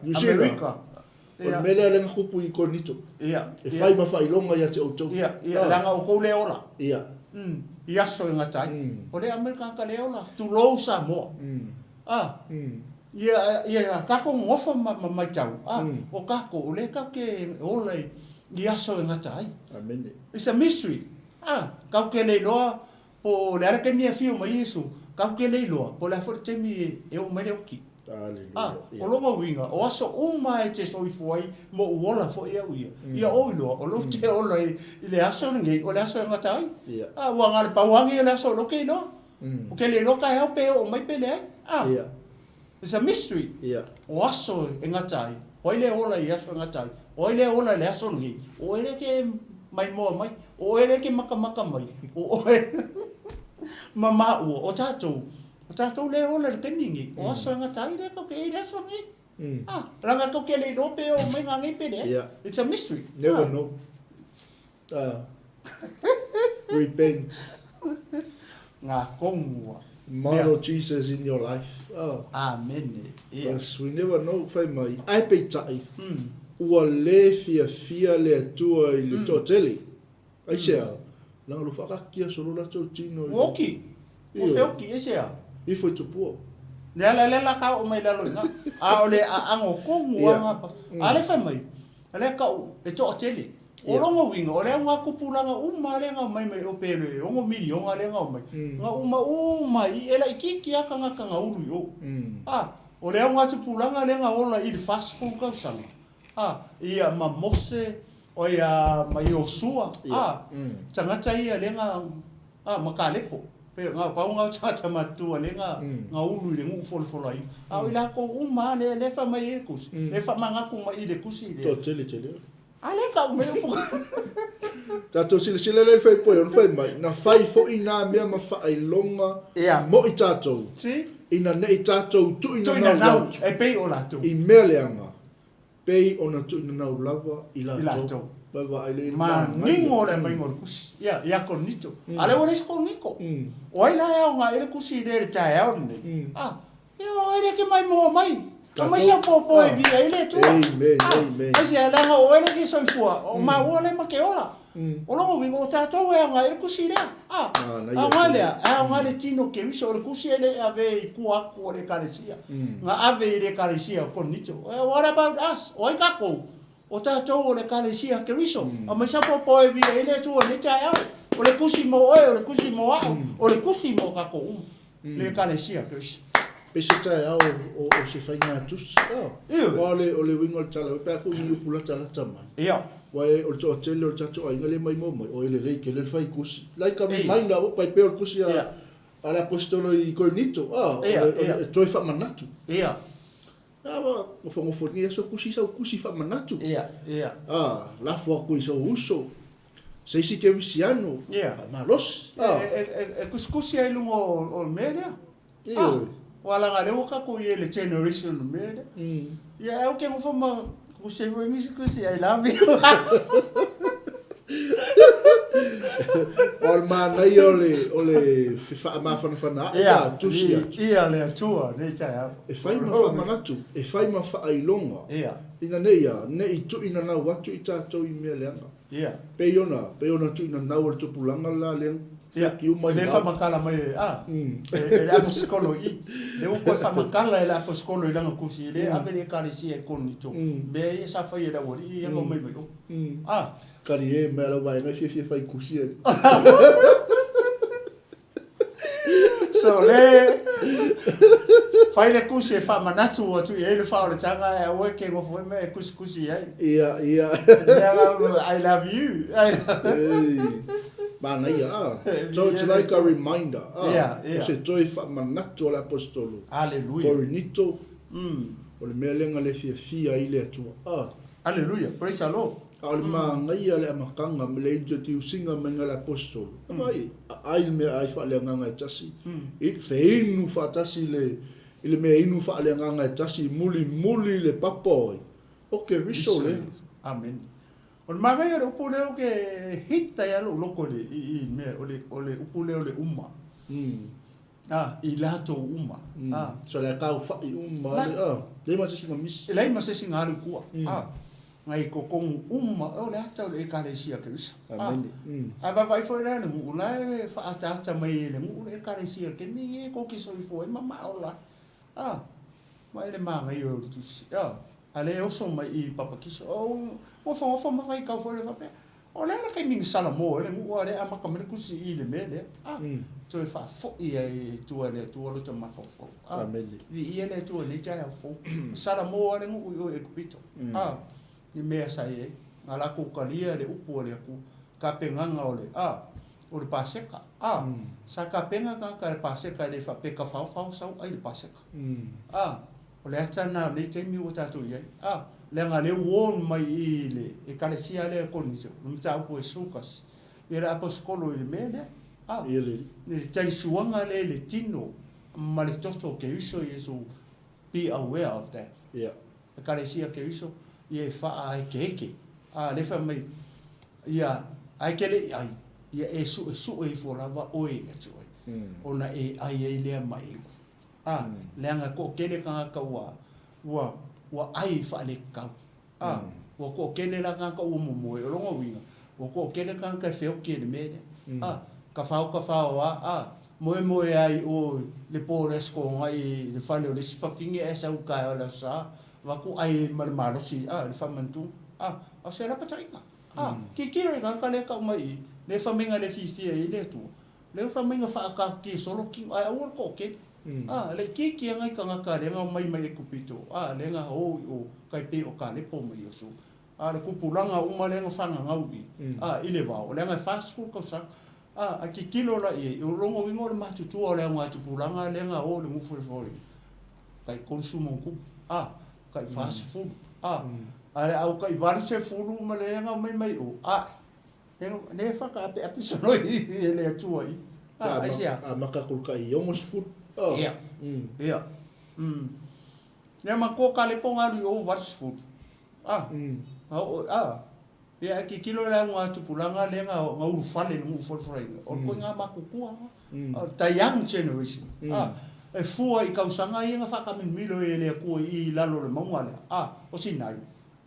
New Zealand, America.
O le mea lea lea na tupu i Korinito. E fai ma faailoga ia te outou.
Ia, ia, leaga outou le ola. I aso e gata ai. O lea e aumai le tagata le ola, tulou Samoa. A, ia, ia tatou nonofo ma matau, a, o tatou, o lea tatou te ola i aso e gata ai.
Amene.
It's a mystery. A, tatou te le iloa po o le a le taimi e afio mai ai Iesu, tatou te le iloa po o le a foi le taimi e oo mai le oti. A, o lona uiga, o aso uma e te soifua ai ma ou ola foi au ia, ia ou iloa, o lou te ola i le aso lenei, o le aso e gata ai. A, ua na o le pau lava lenei o le aso o lea ou te iloa. Ou te le iloa taeao pe oo mai pe leai. A, it's a mystery. O aso e gata ai, o ai le ola i aso e gata ai? O ai le ola i le aso lenei? O oe lea e te maimoa mai, o oe lea e te makamaka mai, o oe ma maua, o tatou, o tatou lea e ola i le taimi lenei, o aso e gata ai lea tatou te i ai i le aso lenei. Ah, leaga tatou te le iloa pe oo mai nanei pe leai. It's a mystery.
Never know. Repent.
Ngā kongua.
Model Jesus in your life.
Oh. Amene.
Ia. Because we never know, fai mai, ae peitai, ua le fiafia le Atua i le toatele. Aisea? Leaga lo whaakakia solo latou tino i
Ua oki. Ua feoki, aisea?
Ifo i tupua.
Le ala lea la ka oo mai lalo i ina. A o le aago tonu a ngā pa. A le fai mai, lea kau e toatele. O lona uiga, o le auga tupulaga uma lea na omai mai o pe le ono miliona lea na omai, na uma uma i e laitiiti lava tagata na ulu i o. A, o le auga tupulaga lea na ola i le 40 tausaga, a, ia ma Mose, o ia ma Iosua, a, tagata ia lea na, a, ma Kalepo, pe na pau na o tagata matutua lea na, na ulu i le nuu folafolaina. A o i latou uma lava lea, lea e fai mai ai le tusi, lea e faamanatu mai i le tusi lea.
Toatele tele.
A lea tau mai upu.
Tatou silasila lea i le faipua e ono fai mai, na fai foi nā mea ma faailoga mo i tatou, ina ne i tatou tuuinanau atu
e pei o latou
i mea leaga, pei ona tuuinanau lava i latou. Vai vaai lea i le
manaia. Manino le aumaiga o le tusi ia Korinito. A lea ua leai se Korinito. O ai la e aoga ai le tusi lea i le taeao lenei? Ia o oe lea e te maimoa mai. Aumai sau pōpō e viia ai le Atua.
Amen, amen.
Aisea, leaga o oe lea e te soifua, o maua lea ma te ola. O lona uiga, o tatou e aoga ai le tusi lea. A, aoga lea, e aoga le tino Keriso, o le tusi e le i ave i tua atu o le Ekalesia. Na ave i le Ekalesia o Korinito. What about us? O ai tatou? O tatou o le Ekalesia Keriso. Aumai sau pōpō e viia ai le Atua i lenei taeao. O le tusi mo oe, o le tusi mo au, o le tusi mo tatou uma. Le Ekalesia Keriso.
Pei se taeao o se faiga tusi. Aua o le uiga o le tala, pe a ku i upu latalata mai. Aua o le toatele o le tatou aiga lea e maimoa mai, oi lelei tele le fai tusi. Like a reminder, ua pai pea o le tusi a le Aposetolo i Korinito, e toe faamanatu. Ua nofonofo i lenei aso tusi sau tusi faamanatu. Lafo atu i sou uso. Se isi kerisiano, faamalosi.
E tusitusi ai i luga o le mea lea.
Ioe.
Aua leaga o lea ua tatou i ai i le generation o le mea lea. Ia ae ou te nofo ma tusi ai foi nisi tusi, I love you.
O le manaia o le fefaamafanafana ae pe a tusi atu.
Ia le Atua nei taeao.
E fai ma faamanatu, e fai ma faailoga. Ina ne i a, ne i tuuinanau atu i tatou i mea leaga.
Ia.
Pei ona, pei ona tuuinanau e le tupulaga la lea
feoki uma i lau. Lea faamatala mai e, a, e le aposikolo i i. Lea ua toe faamatala e le aposikolo i lana tusi, lea e ave le Ekalesia i Korinito, mea ia sa faia e le aualii ia na omai mai o. A.
Kali e, mea lau vaega e fiafia fai tusi ai.
So le fai le kusi e faamanatu atu i ai le faaoletaga ae aua e ke nofo ai ma e kusikusi ai.
Ia, ia.
Mea la, I love you.
Ei, manaia, ah. So it's like a reminder, ah.
Ia, ia.
O se toe faamanatu a le Aposetolo.
Hallelujah.
Korinito, o le mea lea na le fiafia ai le Atua, ah.
Hallelujah, praise the Lord.
A o le manaia le amataga ma le introduce-ina mai a le Aposetolo, aumai, aai le meaai faaleagaga e tasi, i feinu faatasi le, i le mea inu faaleagaga e tasi, mulimuli le papa oi, o Keriso lea.
Amene. O le manaia o le upu lea ou te hit ai lava lou loko i le, i le mea, o le, o le upu lea o le uma. A, i latou uma. A.
So le tau whai uma, a, leai ma se isi na misi.
Leai ma se isi na alu i tua. A. Na i totonu uma, o le ata o le Ekalesia Keriso.
Amene.
A vaavaai foi la le nuu, la e faaataata mai e le nuu le Ekalesia taimi lenei e tou te soifua ai ma maaola ai. A, vaai le manaia o le tusi, a, a lea e oso mai i i Papatiso. Ou nofonofo ma faitau foi lea faapea, o le a le taimi na salamo ai le nuu a o lea e amata mai le tusi i i le mea lea. A, toe faafoi ai i tua e le Atua lo ta mafaufau. A, viia le Atua i lenei taeao fou. Salamo lava le nuu i o i Aikupito. A, i mea sa i ai. Na latou talia le upu a le Atua, tapenaga o le, a, o le Paseka. A, sa tapena tagata i le Paseka e le faapea e tafaofao sau ai le Paseka. A, o le ata lena o lenei taimi ua tatou i ai. A, leaga lea ua on mai i i le Ekalesia lea o Korinito, le mataupu a Iesu Tasi, ia le Aposetolo i le mea lea. A, le talisuaga lea i le tino ma le toto o Keriso Iesu, be aware of that. Ekalesia Keriso, ia e faaekeeke. A, lea fai mai, ia, ae ke le i ai, ia e suesue ifo lava oe ia te oe, ona e ai ai lea ma e inu. A, leaga e toatele tagata ua, ua, ua ai faaletatau. A, ua toatele la tagata ua momoe, o lona uiga, ua toatele tagata e feoti i le mea lea. A, tafao tafao lava, a, moemoe lava i o i le po o le Aso Toonai i le fale o le isi fafine ae sau i le taeao i le Aso Sa, avatu ai ma le malosi, a, i le faamanatuga. A, o se lapataiga. A, tilotilo i le tagata lea e tau mai i i, lea e fai mai na le fiafia i ai le Atua, lea e fai mai na faakatatia solo tino, ae aua le toatele. A, le itiiti lava nai tagata lea na omai mai Aikupito, a, lea na o i o, tai pei o Kalepo ma Iosua. A o le tupulaga uma lea na fagagau i, a, i le vao, leaga e 40 tausaga. A, a tilotilo la i ai, o lona uiga o le matutua o le augatupulaga lea na o i le nuu foefoe, tai 30 ma ona tupu, a, tai 40, a, a le au tai 80 ma le na omai mai o, a, lea e faataapeape solo i e le Atua i, a, aisea?
Amata atu i le tai 60, a.
Ia, ia, Ia matua Kalepo na alu i o 80, a, na oo, a, ia ae tilotilo le augatupulaga lea na ulufale i le nuu folafolaina, o le ituaiga matutua lena, o le the young generation, a, e fua i tausaga ia na faatamilimilo ai e le Atua i lalo o le mauga lea, a, o Sinai,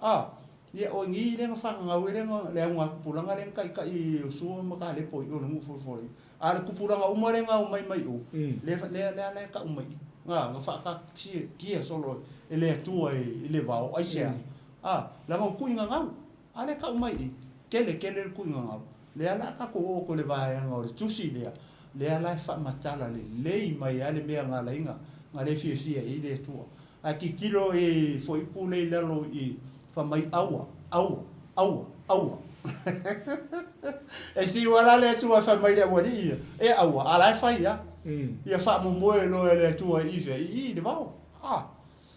a, ia o i lea na fagagau ai le augatupulaga lea na taitai e Iosua ma Kalepo i o i le nuu folafolaina. A o le tupulaga uma lea na omai mai o, lea, lea, lea la e tau mai i, na, na faakatatia solo e le Atua i le vao, aisea? A, leaga o tuigagau. A lea e tau mai i, tele tele le tuigagau. Lea la a tatou oo atu i le vaega o le tusi lea, lea la e faamatala lelei mai ai le mea na ala ai na le fiafia ai le Atua. Ae tilotilo i fuaiupu lea i lalo i fai mai aua, aua, aua, aua. E fiu lava la le Atua e fai mai i le aualii ia, e aua, a la e fai lava. Ia faamomoe loa e le Atua i fea? I i le vao. A,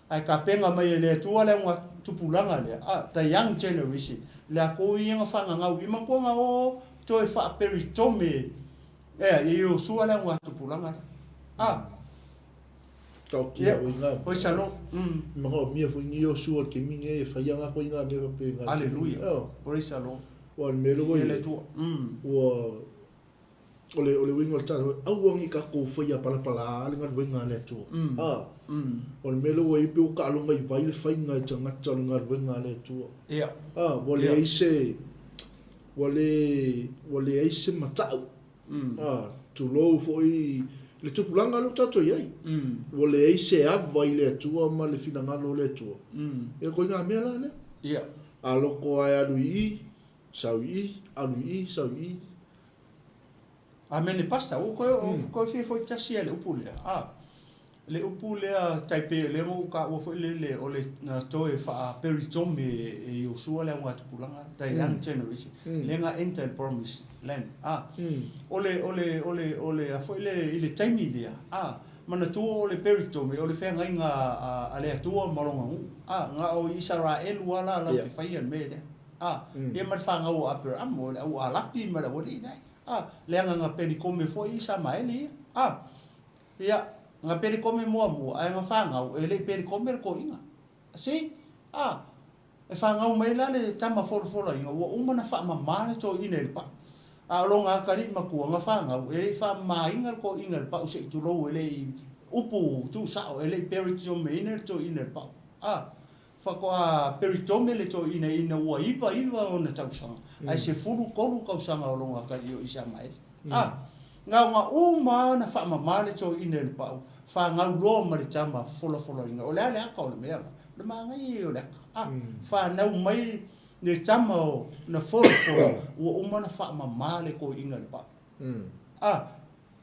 ae tapena mai e le Atua le auga tupulaga lea, a, the young generation, latou ia na fagagau i matua na o toe faaperitome ea i Iosua le auga tupulaga lea. A.
Taotia foi ngā mea. Manaomia foi ni Iosua i le taimi nei e faia ngā koe ngā mea faapena.
Aleluia. Praise the Lord.
Aua o le mea lea ua i ai, ua, o le, o le uiga o le tala foi, aua ne i tatou faia palapala le galuega a le Atua. A, o le mea lea ua i ai pei ua taaloga i vai le faiga e tagata o le galuega a le Atua. A, ua leai se, ua le, ua leai se matau. A, tulou foi le tupulaga lea ua tatou i ai. Ua leai se ava i le Atua ma le finagalo o le Atua. Ia koe ngā mea la lea. A loko ae alu i i, sau i i, alu i i, sau i i.
Amene Pastor, ua toe, toe fia foi tasi a le upu lea. A, Le upu lea tai pei o lea na ou taua foi lele o le na toe faaperitome e Iosua le augatupulaga, the young generation, lea na enter le promise land. A, o le, o le, o le, o le a foi le, i le taimi lea, a, manatua o le peritome o le feagaiga a le Atua ma Lona nuu. A, na o Isaraelu lava la latou te faia le mea lea. A, ia ma le fanau a Aperamo, o le au Arapi ma le aualii la. A, leaga na peritome foi Isamaeli ia. A, Ia, na pelikome muamua, ae na fanau, e le i pelikome le toeaina. See? A, e fanau mai la le tama folafolaina, ua uma ona faamama le toeaina i le pau. A o lona atalii matua, na fanau, e le i faamamaina le toeaina i le pau se i tulou, e le i upu tuusao, e le i peritiomeina le toeaina i le pau. A, Faatoa peritome le toeaina ina ua iva iva ona tausaga, ae 13 tausaga o lona atalii o Isamaeli. A! Na ona uma lava ona faamama le toeaina i le pau, fanau loa ma le tama folafolaina. O le a le ata o le mea la? O le manaia ia o le ata. A! Fanau mai le tama o na folafola, ua uma ona faamama le toeaina i le pau. A!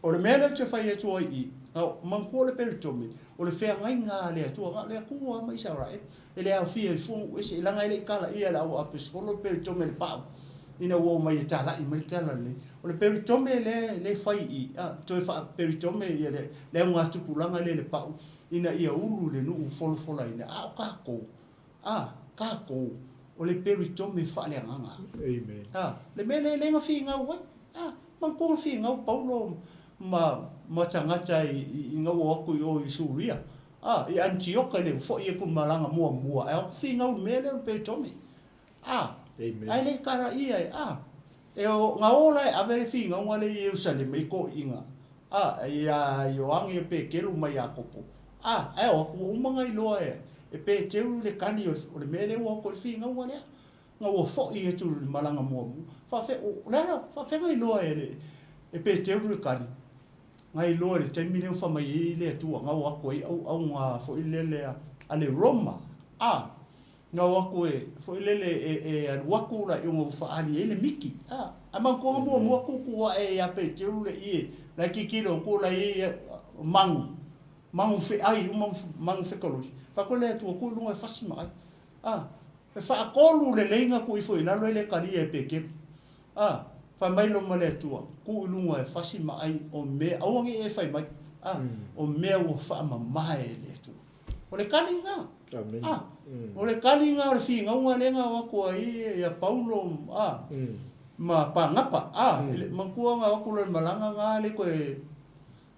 O le mea lea ou te fai atu ai i, na manatua le peritome, o le feagaiga a le Atua, na o le Atua lava ma Isaraelu, e le aofia ai fua nuu ese, leaga e le i talaia e le au aposetolo le peritome i le paau, ina ua omai e talai mai le talalelei. O le peritome lea e fai i i, a, toe faa-peritome ia le, le augatupulaga lea i le paau, ina ia ulu i le nuu folafolaina, a o tatou, A, tatou, o le peritome faaleagaga.
Amen.
A, le mea lea lea na finau ai. A, manatua na finau Paulo ma, ma tagata i, i, ina ua o atu i o i Suria, a, i Anitioka i le foi atu i malaga muamua, ae o atu finau i le mea lea o le peritome. A,
Amen.
ae le i kalaia e, a, e o, na o la e ave le finauga lea i Ierusalema i toeaiina, a, iā Ioane, Peteru ma Iakopo, a, ae o atu ua uma ona iloa e, e Peteru le kali o le, o le mea lea ua o atu ai le finauga lea, na ua foi atu i le malaga muamua. Faafea, o le a la, faafea ona iloa e le, e Peteru le kali? Na iloa i le taimi lea ua fai mai ai le Atua, na o atu ai auauna foi lele a, a le Roma, a, Na o atu e, foi lele, e, e alu atu la i ona ua faaali ai le miki. A, a manatua na muamua tutu ae ia Peteru le ie, la e tilotilo atu la e i ai magu, magu feai uma magu fekolosi. Fai atu le Atua, tuu i luga e fasi ma ai. A, e faatolu lelei na tuu ifo i lalo e le talia e Peteru. A, fai mai lo ma le Atua, tuu i luga e fasi ma ai o mea, aua ne i e fai mai, a, o mea ua faamamae e le Atua. O le kali lena.
A.
O le kali lena o le finauga lea na o atu ai ia Paulo a, ma Panapa. A, manatua na o atu loa i le malaga na le toe,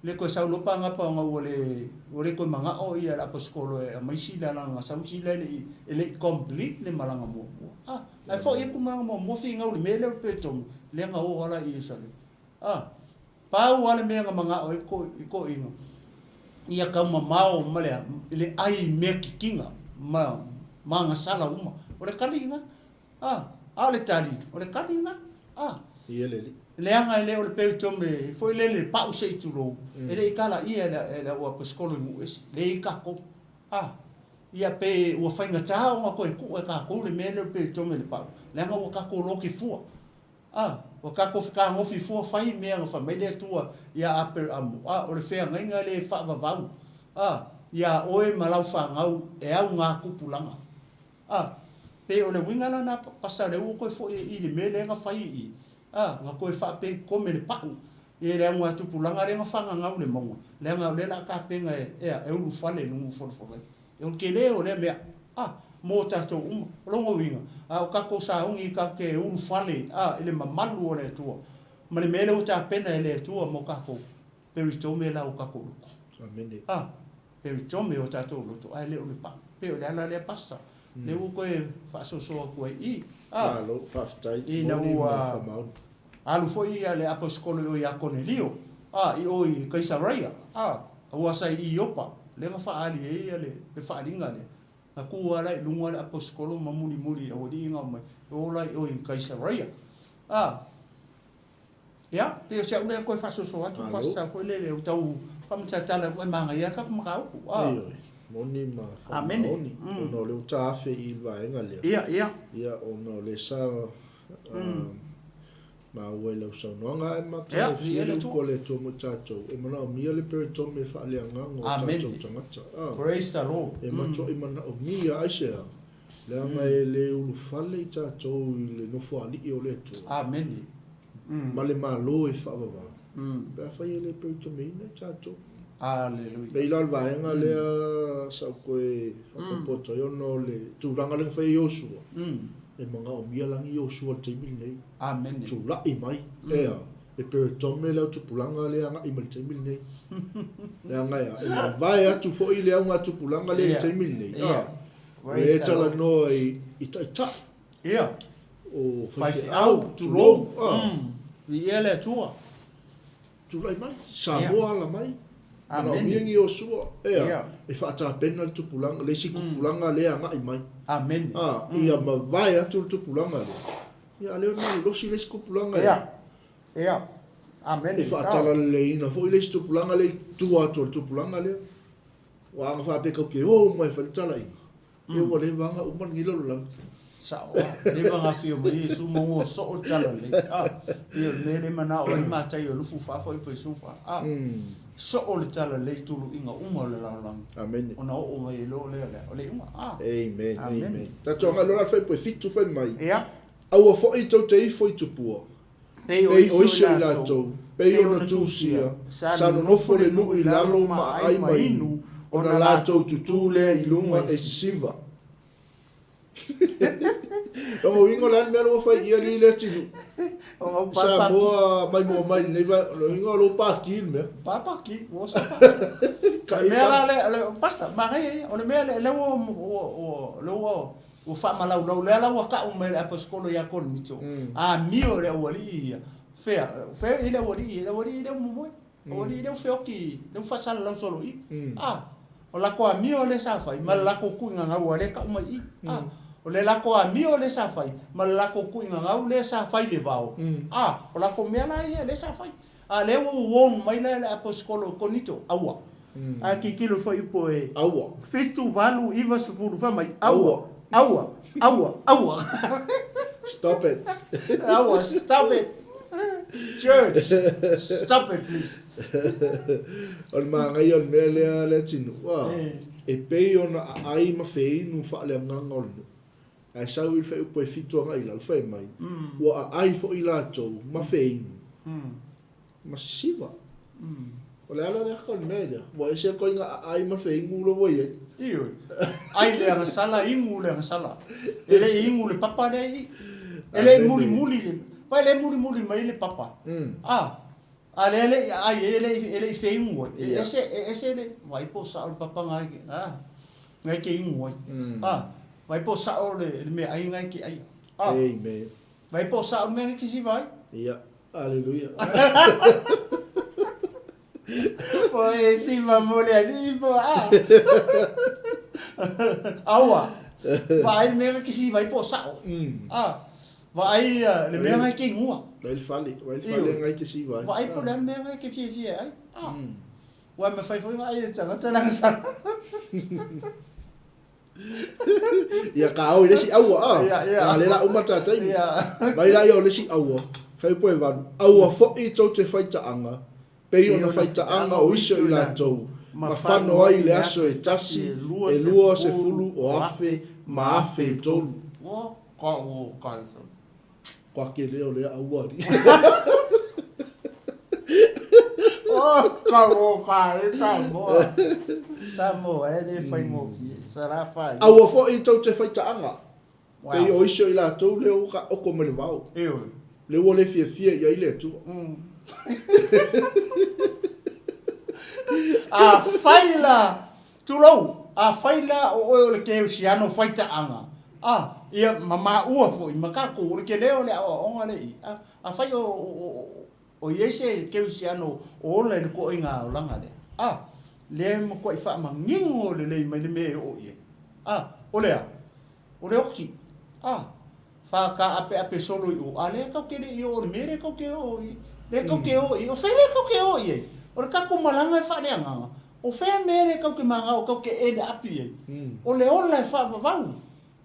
le toe sau loa Panapa ona ua le, ua le toe manao ia le aposetolo e aumai Sila leaga na sau Sila e le i, e le i complete le malaga muamua. A, ae foi atu malaga muamua finau i le mea lea o le Petonu, lea na o ala i Ierusalema. A. Pau lava le mea na manao ai i toeaiina, ia taumamao ma le le ai i mea kikina ma ma agasala uma. O le kali lena. A, a o le tali, o le kali lena. A.
Ia le alii.
Leaga e le o le peritome foi lele pau se i tulou, e le i kalaia e le au aposetolo i nuu ese, lea e i ai tatou. A. Ia pe ua faigata ona toe tuu e tatou le mea lea o le peritome i le pau, leaga ua tatou lote fua. A, ua tatou fetagofi fua fai mea na fai mai le Atua iā Aperamo, a, o le feagaiga lea e faavavau, a, iā oe ma lau fanau e au ngā tupulaga. A, pei o le uiga la na, pasa lea ua toe foi i le mea lea na fai i i, a, na toe faapenikome le pau i le au ngā tupulaga lea na fagagau i le mauga, leaga o lea la a tapena e, ea, e ulufale i luga o folafola. O le tele o lea mea, a, mo tatou uma. O lona uiga, a o tatou sauni tatou te ulufale, a, i le mamalu o le Atua, ma le mea lea ua tapena e le Atua mo tatou, peritome la o tatou loto.
Amene.
A, peritome o tatou loto, ae le o le pau. Pei o le ala lea, Pastor, lea ua toe faasoasoa atu ai i, a,
Malo, faafetai,
ina
moni ma
ua
faamaoni.
alu foi ia le aposetolo i o ia Konelio, a, i o i Kaisaraia, a, aua sa i Iopa, lea na faaali ai ia le, le faaaliga lea. Na tu lava la i luga le aposetolo ma mulimuli i aualii na omai, e o la i o i Kaisaraia. A, ia, pei o si au lea toe faasoasoa atu,
Malo.
Pastor, foi lele, ua tau faamatala atu ai manaia lava le tatou mataupu. A.
Ioe, moni ma
Amene.
faamaoni, ona o lea ua taafe i le vaega lea.
Ia, ia.
Ia, ona o lea sa, Maua i lau saunoaga ae
Ia,
matagofie
viia
le
le
upu
Atua.
a le Atua mo i tatou, e manaomia le peritome faaleagaga o tatou
Amene.
tagata. A,
Praise the Lord.
e matuai manaomia, aisea? Leaga e le ulufale i tatou i le Nofoalii o le Atua
Amene.
ma le Malo e faavavau, pe afai e le peritomeina i tatou.
Aleluia.
Pei la o le vaega lea sa ou toe faaopoopo atu ai ona o le tulaga lea na fai e Iosua, e manaomia lagi Iosua i le taimi lenei.
Amene.
Tulai mai, ea, e peritome le autupulaga lea e agai mai i le taimi lenei. Leaga ea, e mavae atu foi le augatupulaga lea i le taimi lenei, a, ua e talanoa i taitai, o faifeau, tulou, a.
Viia le Atua.
Tulai mai, Samoa ala mai. Manaomia ni Iosua, ea, e faatapena le tupulaga, le isi tupulaga lea e agai mai.
Amene.
A, ia mavae atu le tupulaga lea, ia a lea e malolosi le isi tupulaga e.
Ia. Ia. Amene.
E faatalaleleiina foi le isi tupulaga lea i tua atu o le tupulaga lea. Aua ana faapea tatou te o uma e fai le talaiga, ia ua leva lava ona uma lenei lalolagi.
Sao lava. Leva ona afio mai Iesu ma ua soo le talalelei. A, pei o le mea lea e manao ai Matai o 24 foi po 14. A, soo le talalelei i tuluiga uma o le lalolagi.
Amene.
Ona oo mai ai loa lea o le, o le iuga. A.
Amen.
Amene.
Amen. Tatou agai loa la i le fuaiupu e 7 fai mai.
Ia.
Aua foi tou te ifo i tupua.
Pei o
Pei o
isi o
isi o
i
i
latou,
latou, pei
pei
ona
ona
tusia,
tusia,
sa
sa
nonofo
nonofo
le
le
nuu
nuu
i
i
lalo
lalo
ma
ma
aai
aai
ma
ma
inu,
inu,
ona
ona
latou
latou
tutū
tutū
lea
lea
i
i
luga
luga
e
e
sisiva.
sisiva.
Lona uiga o le a le mea lea ua fai i alii le atunuu?
Ona ou papaki.
Samoa maimoa mai lenei vae, o lona uiga o lou paki le mea.
Papaki, ua oso paki. O le mea la lea, o le, Pastor, manaia ia, o le mea lea, lea ua, ua, ua, lea ua, ua faamalaulau, lea la ua tau mai e le Aposetolo ia Korinito, amio i le aualii ia, fea, fea i le aualii, le aualii lea ua momoe, aualii lea ua feoti, lea ua faasalalau solo i i, a, o latou amio lea sa fai, ma le latou tuigagau lea e tau mai i i, a, o le latou amio lea sa fai, ma le latou tuigagau lea sa fai i le vao, a, o latou mea la ia lea sa fai. A lea ua warn mai la le Aposetolo o Korinito, aua. Ae tilotilo foi po e.
Aua.
7, 8, 9, 10, fai mai, aua, aua, aua, aua.
Stop it.
Aua, stop it. Church, stop it please.
O le manaia o le mea lea le atunuu, a, e pei ona aai ma feinu faaleagaga o le nuu. Ae sau i le fuaiupu e 7 agai i lalo, fai mai, Ua aai foi latou ma feinu, ma sisiva. O le ala lea o le mea lea, ua ese le ituaiga aai ma feinu lea ua i ai.
Ioe. Ai le agasala, inu le agasala. E le i inu le papa lea i i. E le i mulimuli le, vai le mulimuli mai le papa. A, a lea e le i aai ai, e le i, e le i feinu ai. E ese, e ese le, vai po o sao le papa na e, a, na e te inu ai. A, vai po o sao le, le meaai na e te aia. A,
Amen.
vai po o sao le mea na e te siva ai.
Ia. Aleluia.
Po e siva mo le alii po a. Aua. Vaai le mea na te siva ai po o sao. A, vaai le mea na e te inua.
Vaai le fale, vaai le fale na e te siva ai.
Vaai po o le a le mea na e te fiafia ai. A. Ua mafai foi ona ai e le tagata le agasala.
Ia ka ao i le isi aua, a.
Ia, ia.
A lea la uma ta taimi.
Ia.
Mai la ia o le isi aua, fai upu e valu, aua foi tou te faitaaga, pei ona faitaaga o isi o i latou, ma fano ai i le aso e tasi, e 20 o afe ma afe e tolu.
Ua ka ua ka
Kua ke leo lea aua alii.
Oh, ka o ka e Samoa. Samoa e le faigofie. Sala fa.
Aua foi tou te faitaaga. Pei o isi o i latou lea ua taoto mai le vao.
Ioe.
Lea ua le fiafia i ai le Atua.
Afai la, tulou, afai la o oe o le kerisiano faitaaga, a, ia, ma maua foi, ma tatou, o le tele o le aoaoga lea i i, a, afai o, o, o i ai se kerisiano o ola i le toaiga olaga lea, a, lea e matuai faamanino lelei mai le mea e oo i ai, a, o le a? O le oti, a, faataapeape solo i o, a lea tatou te le i oo i le mea lea tatou te oo i, lea tatou te oo i, o fea lea tatou te oo i ai? O le tatou malaga e faaleagaga, o fea le mea lea tatou te manao tatou te end up i ai? O le ola e faavavau,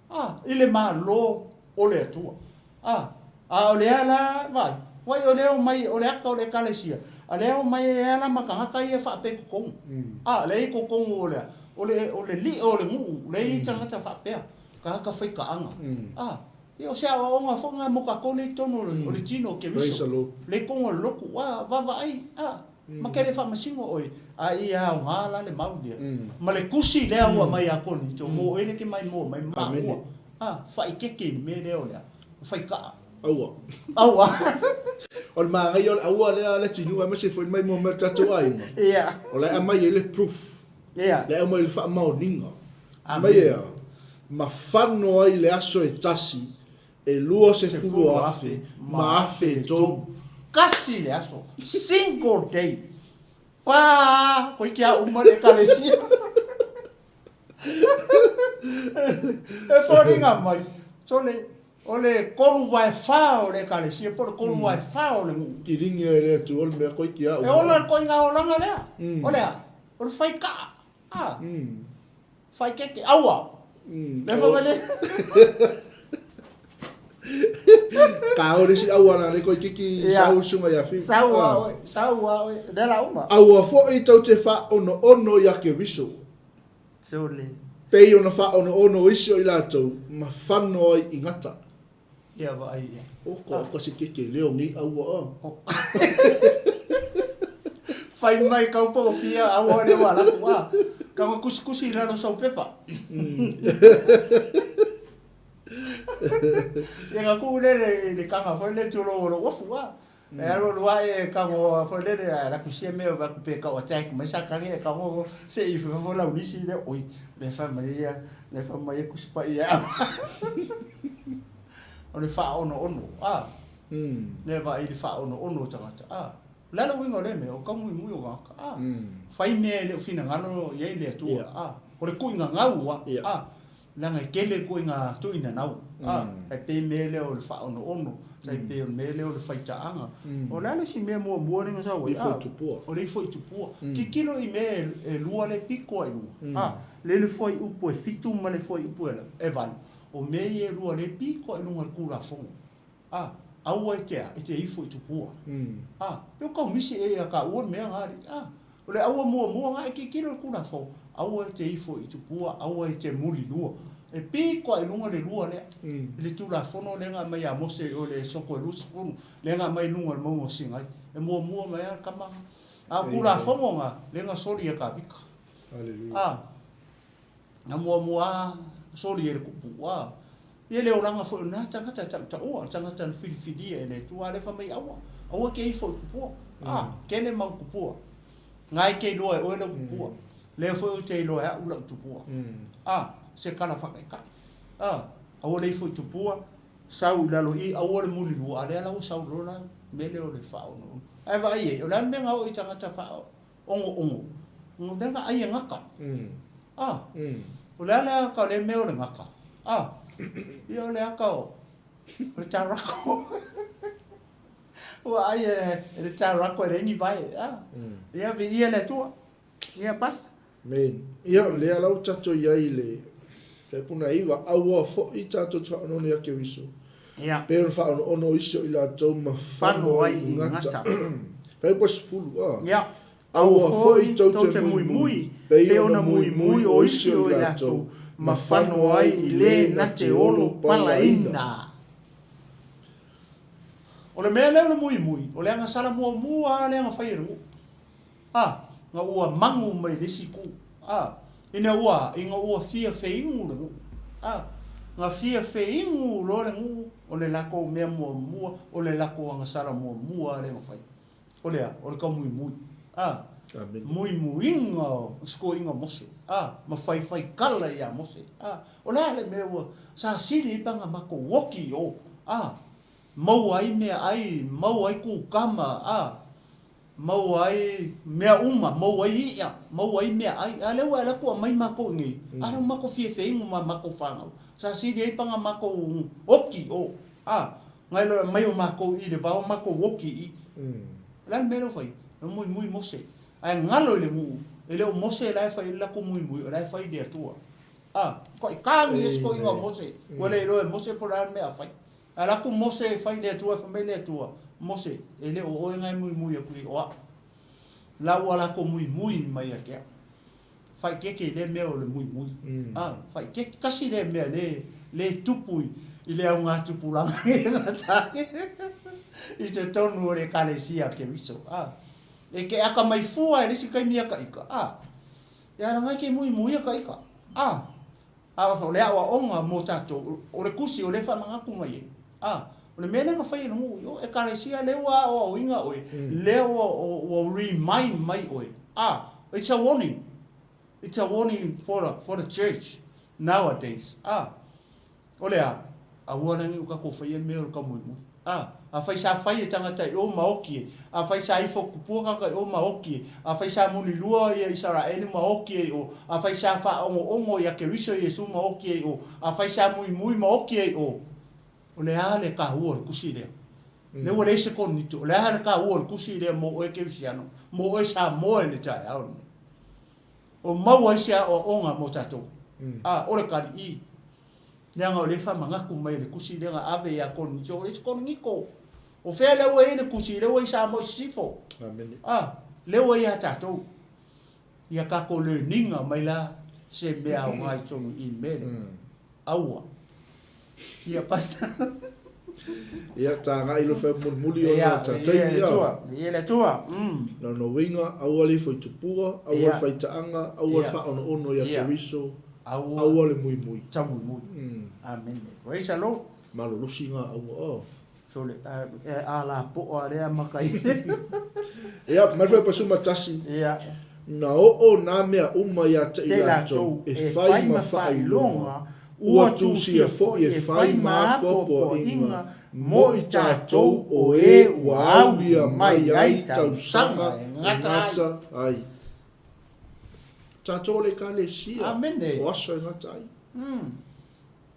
a, i le Malo o le Atua. A, a o lea la, vaai, vaai o lea omai, o le ata o le Ekalesia, a lea omai ai lava la ma tagata ia faapea i totonu. A, lea i totonu o le a? O le, o le lio o le nuu, lea e i ai tagata faapea, tagata faitaaga. A, ia o se aoaoga foi lena mo tatou lea i totonu o le tino o Keriso, lea i totonu o le lotu, a, vaavaai, a, ma te le faamasino oe, a ia aoga la le mau lea, ma le tusi lea ua aumai ia Korinito, mo oe lea e te maimoa mai, ma maua, a, faaeteete i le mea lea o le a? O faikaa.
Aua.
Aua.
O le manaia o le aua lea a le atunuu aemaise foi le maimoa mai o le tatou aiga.
Ia.
O la e aumai ai le proof.
Ia.
La e aumai le faamaoniga. Mai e a? Ma fano ai le aso e tasi, e 20,000 ma afe e tolu.
Kasi le aso. Single day. Pa! Koe ki a uma le ekalesia. E foliga mai, sole, o le 3/4 o le ekalesia po o le 3/4 o le nuu.
Kiligi ai le Atua le mea koe ki a
uma. E ola le koiga olaga lea. O le a? O le fai kaa. A. Fai keke. Aua. Le fa mai le.
Ka o le si aua na le koe kiki sau sunga ia fi.
Sau a oe, sau a oe, lea la uma.
Aua foi tau te faaonoono ia Keriso.
Sole.
Pei ona faaonoono isi o i latou ma fano ai i gata.
Ia vaai ia.
O ko ko se keke leo ni aua a.
Fai mai kau po fia aua le wala ku a. Ka ko kusikusi i lalo sau pepa. Ia ka ku le le kanga foi le tulo o lo ofu a. E alu alu ae e kago foi lele ae alu atu sia mea o vaku pe kau attack mai sa kage e kago se i fafo lau lisi le oi le fa mai ia le fa mai e kusi pa ia o le fa ono ono a le va i le fa ono ono tagata a le ala uiga o le mea o ka mui mui o gaka a fai mea e le o finagalo i ai le Atua a o le kuiga gau a a Leaga e tele koe ngā tuinanau, ā, e pei mea lea o le faaonoono, tai pei o le mea lea o le faitaaga. O le a le isi mea muamua lea na sau ai, ā, o le ifo i tupua. Tilotilo i mea e lua lea e pito ai luga, ā, lea le fuaiupu e 7 ma le fuaiupu e 8, o mea ia e lua lea e pito ai luga o le Tulafono. A, aua e te a, e te ifo i tupua. A, pe o kau misi e ia ka ua le mea nga alii. A, o le aua muamua nga e tilotilo i le Tulafono, aua e te ifo i tupua, aua e te mulilua. E pito a i luga le lua lea, i le Tulafono lea na aumai ia Mose o le soko e 20, lea na aumai i luga o le mauga o Sinai. E muamua mai lava le tama nga. A o Tulafono nga, lea na soli e Kavika. A. Na muamua a soli e le kupu, a ia le olaga foi o lena tagata e tautaua, o le tagata na filifilia e le Atua, a lea fai mai, Aua, aua e te ifo i tupua, a, kele mau tupua, na e te iloa e oe lau tupua, lea foi ou te iloa e au lau tupua, a, se tala faataitai, a, aua le ifo i tupua, sau i lalo i i, aua le mulilua, a lea la ua sau loa la mea lea o le faaonoono. Ae vaai ai, o le a le mea na oo i tagata faa Onoono, o lea na ai e gata. A, o le a le ata o lea mea o le gata? A, ia o le ata o le tarako. Ua ai e le tarako e leai ni vae. A, ia viia le Atua. Ia basta.
Amen. Ia, o lea la ua tatou i ai i le Fuaiupu 9, aua foi tatou te faaonoono ia Keriso.
Ia.
Pei ona faaonoono isi o i latou ma
fano ai i gata.
Fuaiupu 10, a.
Ia.
Aua foi tou te muimui, pei ona muimui o isi o i latou ma fano ai i le na te olo palaina.
O le mea lea o le muimui, o le agasala muamua lava lea na fai e le nuu. A, na ua magu mai le isi itu. A, ina ua, ina ua fia feinu le nuu. A, na fia feinu loa le nuu, o le latou mea muamua, o le latou agasala muamua lea na fai. O le a? O le taumuimui. A, muimuiga o sikoiga o Mose. A, ma faifaikala ia Mose. A, o le a le mea ua sa sili ai pe ana matou oki i o? A, maua ai meaai, maua ai kukama, a, Maua ai mea uma, maua ai iʻa, maua ai meaai. A lea ua e alu atu aumai makou i nei, a lea ua makou fiefeinu ma makou fanau. Sa sili ai paga makou oki o, a, nai lo e aumai o makou i le vao makou oki i. O le a le mea lea ua fai? E muimui Mose. Ae galo i le nuu, e le o Mose la e fai ai le latou muimui, o la e fai le Atua. A, toaitagi ia sikoiga o Mose, ua le iloa e Mose po o le a le mea a fai. Alu atu Mose e fai i le Atua, e fai mai le Atua, Mose, e le o oe na e muimui atu nei, o au. La ua latou muimui mai ia te au. Faaeteete i lea mea o le muimui. A, faaeteete. Tasi lea mea le, le tupu i le augatupulaga i totonu o le Ekalesia a Keriso. A, e te atamai fua e le isi taimi ia ta ika. A, ia lana e te muimui ia ta ika. A, A o le aoaoga mo tatou, o le tusi o lea e faamanatu mai ai, a, o le mea lea na fai e le nuu i o Ekalesia lea ua aoaoina oe, lea ua, ua remind mai oe, a, it's a warning, it's a warning for the, for the church nowadays, a, o le a? Aua la ne i o tatou faia le mea o le taumoemoe, a, Afai sa fai e tagata i o ma oki ai, afai sa ifo kupua tagata i o ma oki ai, afai sa mulilua ia Isaraelu ma oki ai i o, afai sa faaogo'ogo ia Keriso Iesu ma oki ai i o, afai sa muimui ma oki ai i o, o le a le taua o le tusi lea? Lea ua leai se Korinito, o le a le taua o le tusi lea mo oe Kerisiano, mo oe Samoa i le taeao lenei? O maua ai se aoaoga mo tatou. A, o le tali, i. Leaga o lea e faamanatu mai e le tusi lea na ave ia Korinito, o le isi Korinito. O fea lea ua i ai le tusi? Lea ua i Samoa i Sisifo.
Amene.
A, lea ua ia tatou. Ia tatou learning-a mai la se mea aoga i totonu i i le mea lea. Aua. Ia Pastor.
Ia, tagai loa fai mulimuli ona o ta taimi,
a. Ia le Atua.
Lona uiga, aua le ifo i tupua, aua le faitaaga, aua le faaonoono ia Keriso, aua le muimui.
Taumuimui. Amene. Praise the Lord.
Malolosi nga aua o.
Sole, a la po'a lea maka i.
Ia, mai foi pasuma tasi.
Ia.
Na oo nā mea uma iā te i lātou e fai ma faailoga, ua tusia foi e fai ma apoapoaiga mo i tātou o e ua aulia mai ai tausaga e gata ai. Tātou o le Ekalesia, o aso e gata ai.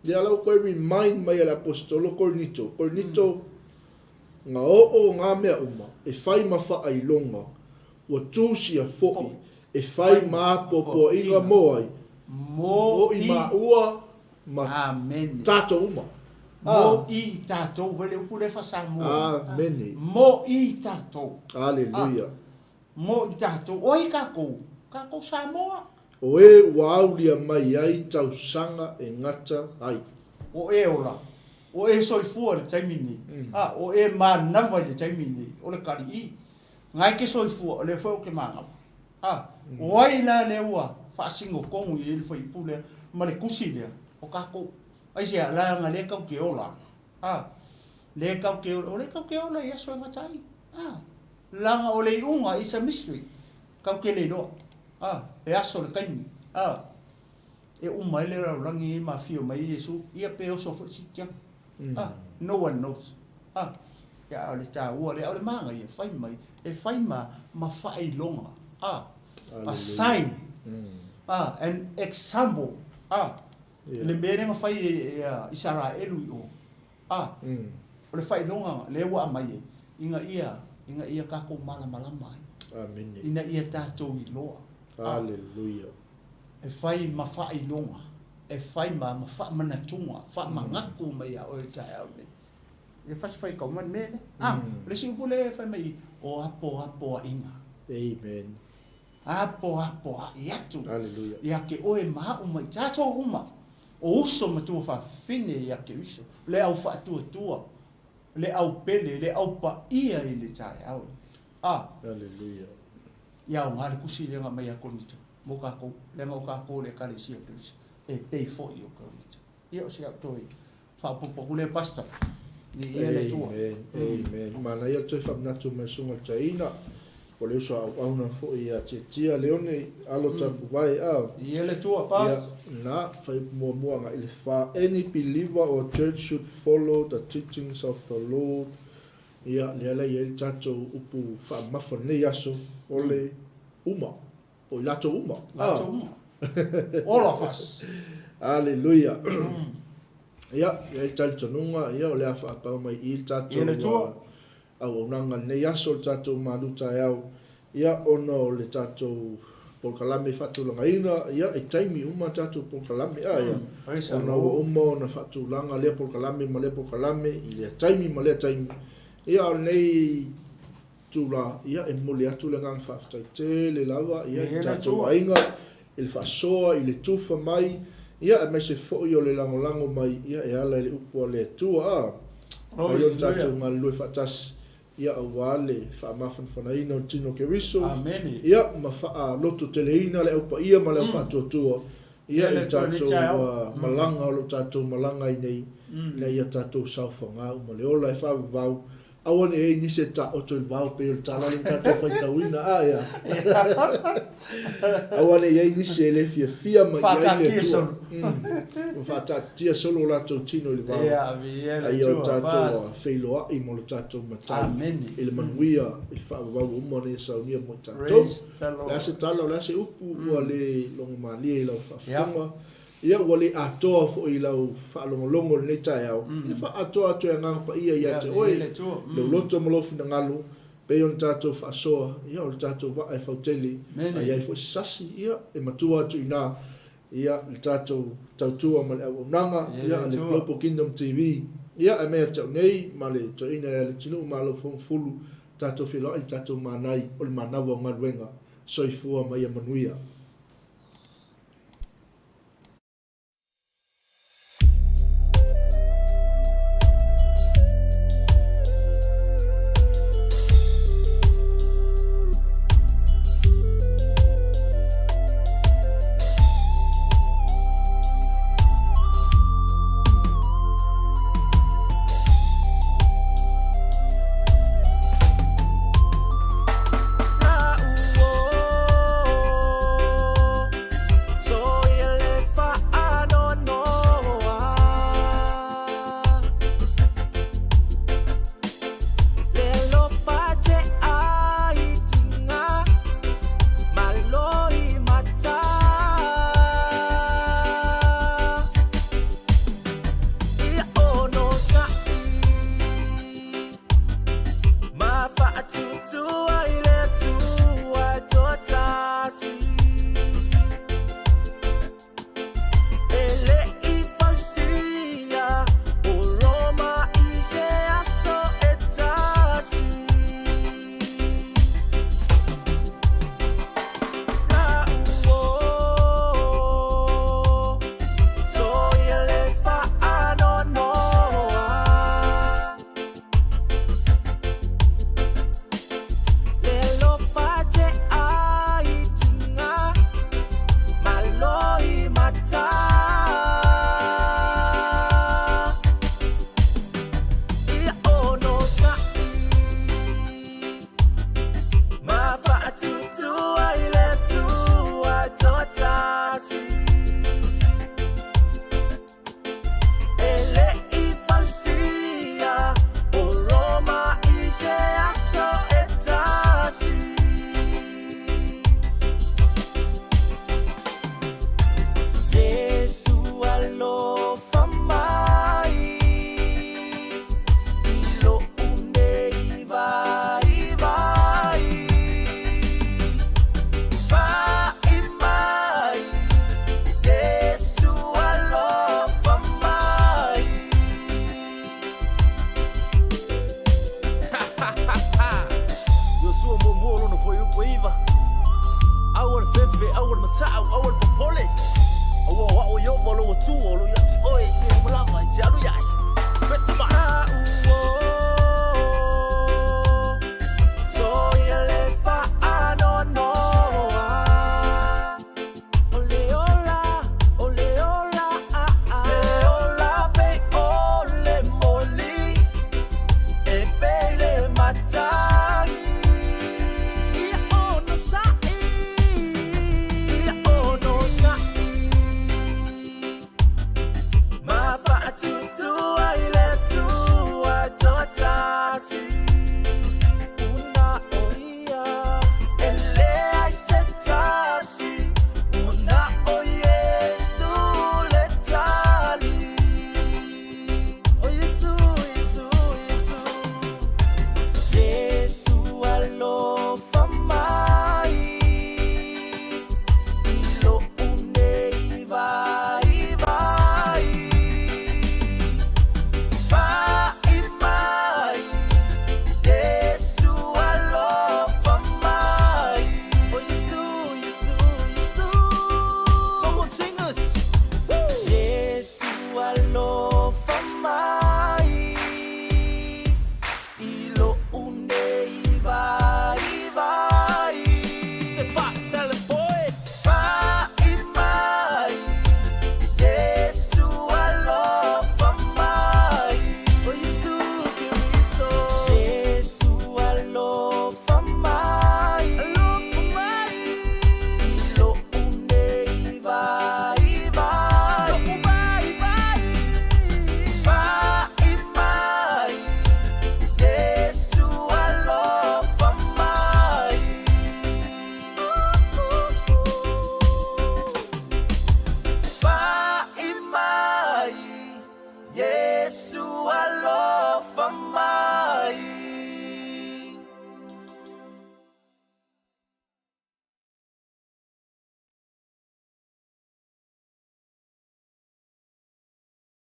Lea la ua toe remind mai e le Aposetolo Korinito, Korinito, nga oo ngā mea uma e fai ma faailoga, ua tusia foʻi e fai ma apoapoaiga mo ai, mo i maua ma tatou uma.
Mo i tatou, vai le upu lea faa-Samoa.
Amene.
Mo i tatou.
Aleluia.
Mo i tatou. O ai tatou? Tatou Samoa.
O e ua aulia mai ai tausaga e gata ai.
O e ola. O e soifua i le taimi nei. A, o e manava i le taimi nei. O le kaliʻi. Nga e ke soifua, o lea foi ou te manava. A, o ai la lea ua faasinotonu i ai le fuaiupu lea ma le tusi lea? O tatou. Aisea? Leaga lea tatou te ola. A, lea tatou te ola, o lea tatou te ola i aso e gata ai. A, leaga o le iuga, it's a mystery. Tatou te le iloa. A, le aso, le taimi. A, e uma ai le lalolagi lenei ma afio mai ai Iesu, ia pe oso foi le siitiaga. A, no one knows. A, ia a o le taua lea, a o le manaia, fai mai, e fai ma, ma faailoga. A, a sign. A, an example. A, le mea lea na fai e, e a Isaraelu i o. A, o le faailoga lea ua aumai ai, ina ia, ina ia tatou malamalama ai.
Amene.
Ina ia tatou iloa.
Haleluia.
E fai ma faailoga, e fai ma, ma faamanatuga, faamanatu mai ia oe i le taeao lenei. E fasi faitau mai le mea lea. A, o le isi upu lea e fai mai i, o apoapoaiga.
Amen.
Apoapoai atu.
Haleluia.
Ia te oe ma au ma i tatou uma. O uso ma tuafafine ia Keriso, le au faatuatua, le au pele, le au paia i le taeao lenei. A!
Aleluia.
Ia aoga le tusi lea na aumai ia Korinito mo tatou, leaga o tatou o le Ekalesia o Keriso, e pei foi o Korinito. Ia o si au toe faaopoopo atu lea Pastor. Viia le Atua.
Amen, amen. Manaia le toe faamanatu mai Susuga i le Toeaina. O le uso auauna foi ia Tietia Leone alo tapuvae a.
Viia le Atua, Pastor.
Ia, na, fuaiupu muamua agai i le fa. Any believer or church should follow the teachings of the Lord. Ia, lea la e i ai le tatou upu faamamafa i lenei aso, o le uma, o i latou uma.
Latou uma. All of us.
Aleluia. Ia, e i ai le talitonuga, ia, o le a faapau mai i i le tatou auaunaga i lenei aso, le tatou malu taeao, ia, ona o le tatou polokalame faatulagaina, ia, e taimi uma tatou polokalame, a, ia, ona ua uma ona faatulaga lea polokalame ma lea polokalame i lea taimi ma lea taimi, ia, a o lenei itula, ia, e momoli atu le agaga faafetai tele lava, ia, i tatou aiga, i le faasoa, i le tufa mai, ia, aemaise foi o le lagolago mai, ia, e ala i le upu a le Atua, a, mafai ona tatou galulue faatasi, ia aua le faamafanafanaina o le tino o Keriso, ia ma faalototeleina le au paia ma le au faatuatua, ia i le tatou malaga o lo o tatou malaga ai nei, ina ia tatou saofaga uma le ola e faavavau. Aua ne i ai nisi e taoto i le vao pei o le tala lea na tatou faitauina, a ea? Aua ne i ai nisi e le fiafia mai i ai le Atua. Ua faataatitia solo o latou tino i le vao. A ia o tatou feiloai ma lo tatou Matai i le manuia i le faavavau ua uma ona Ia saunia mo i tatou. O le a se tala, o le a se upu ua le logomalie i lau faafofoga? Ia, ua le atoa foi i lau faalogologo i lenei taeao, ia faaatoa atu e Agaga Paia ia te oe, lou loto ma lou finagalo, pei ona tatou faasoa, ia, o le tatou vaa e fautele, a i ai foi se sasi, ia, e matua atu i ina, ia, le tatou tautua ma le auaunaga, ia, a le Global Kingdom TV, ia, ae mea ia te au nei, ma le toeaina ia Letinuu Malo Fomufulu, tatou feiloai i le tatou manai o le manawa o galuega. Soifua ma ia manuia.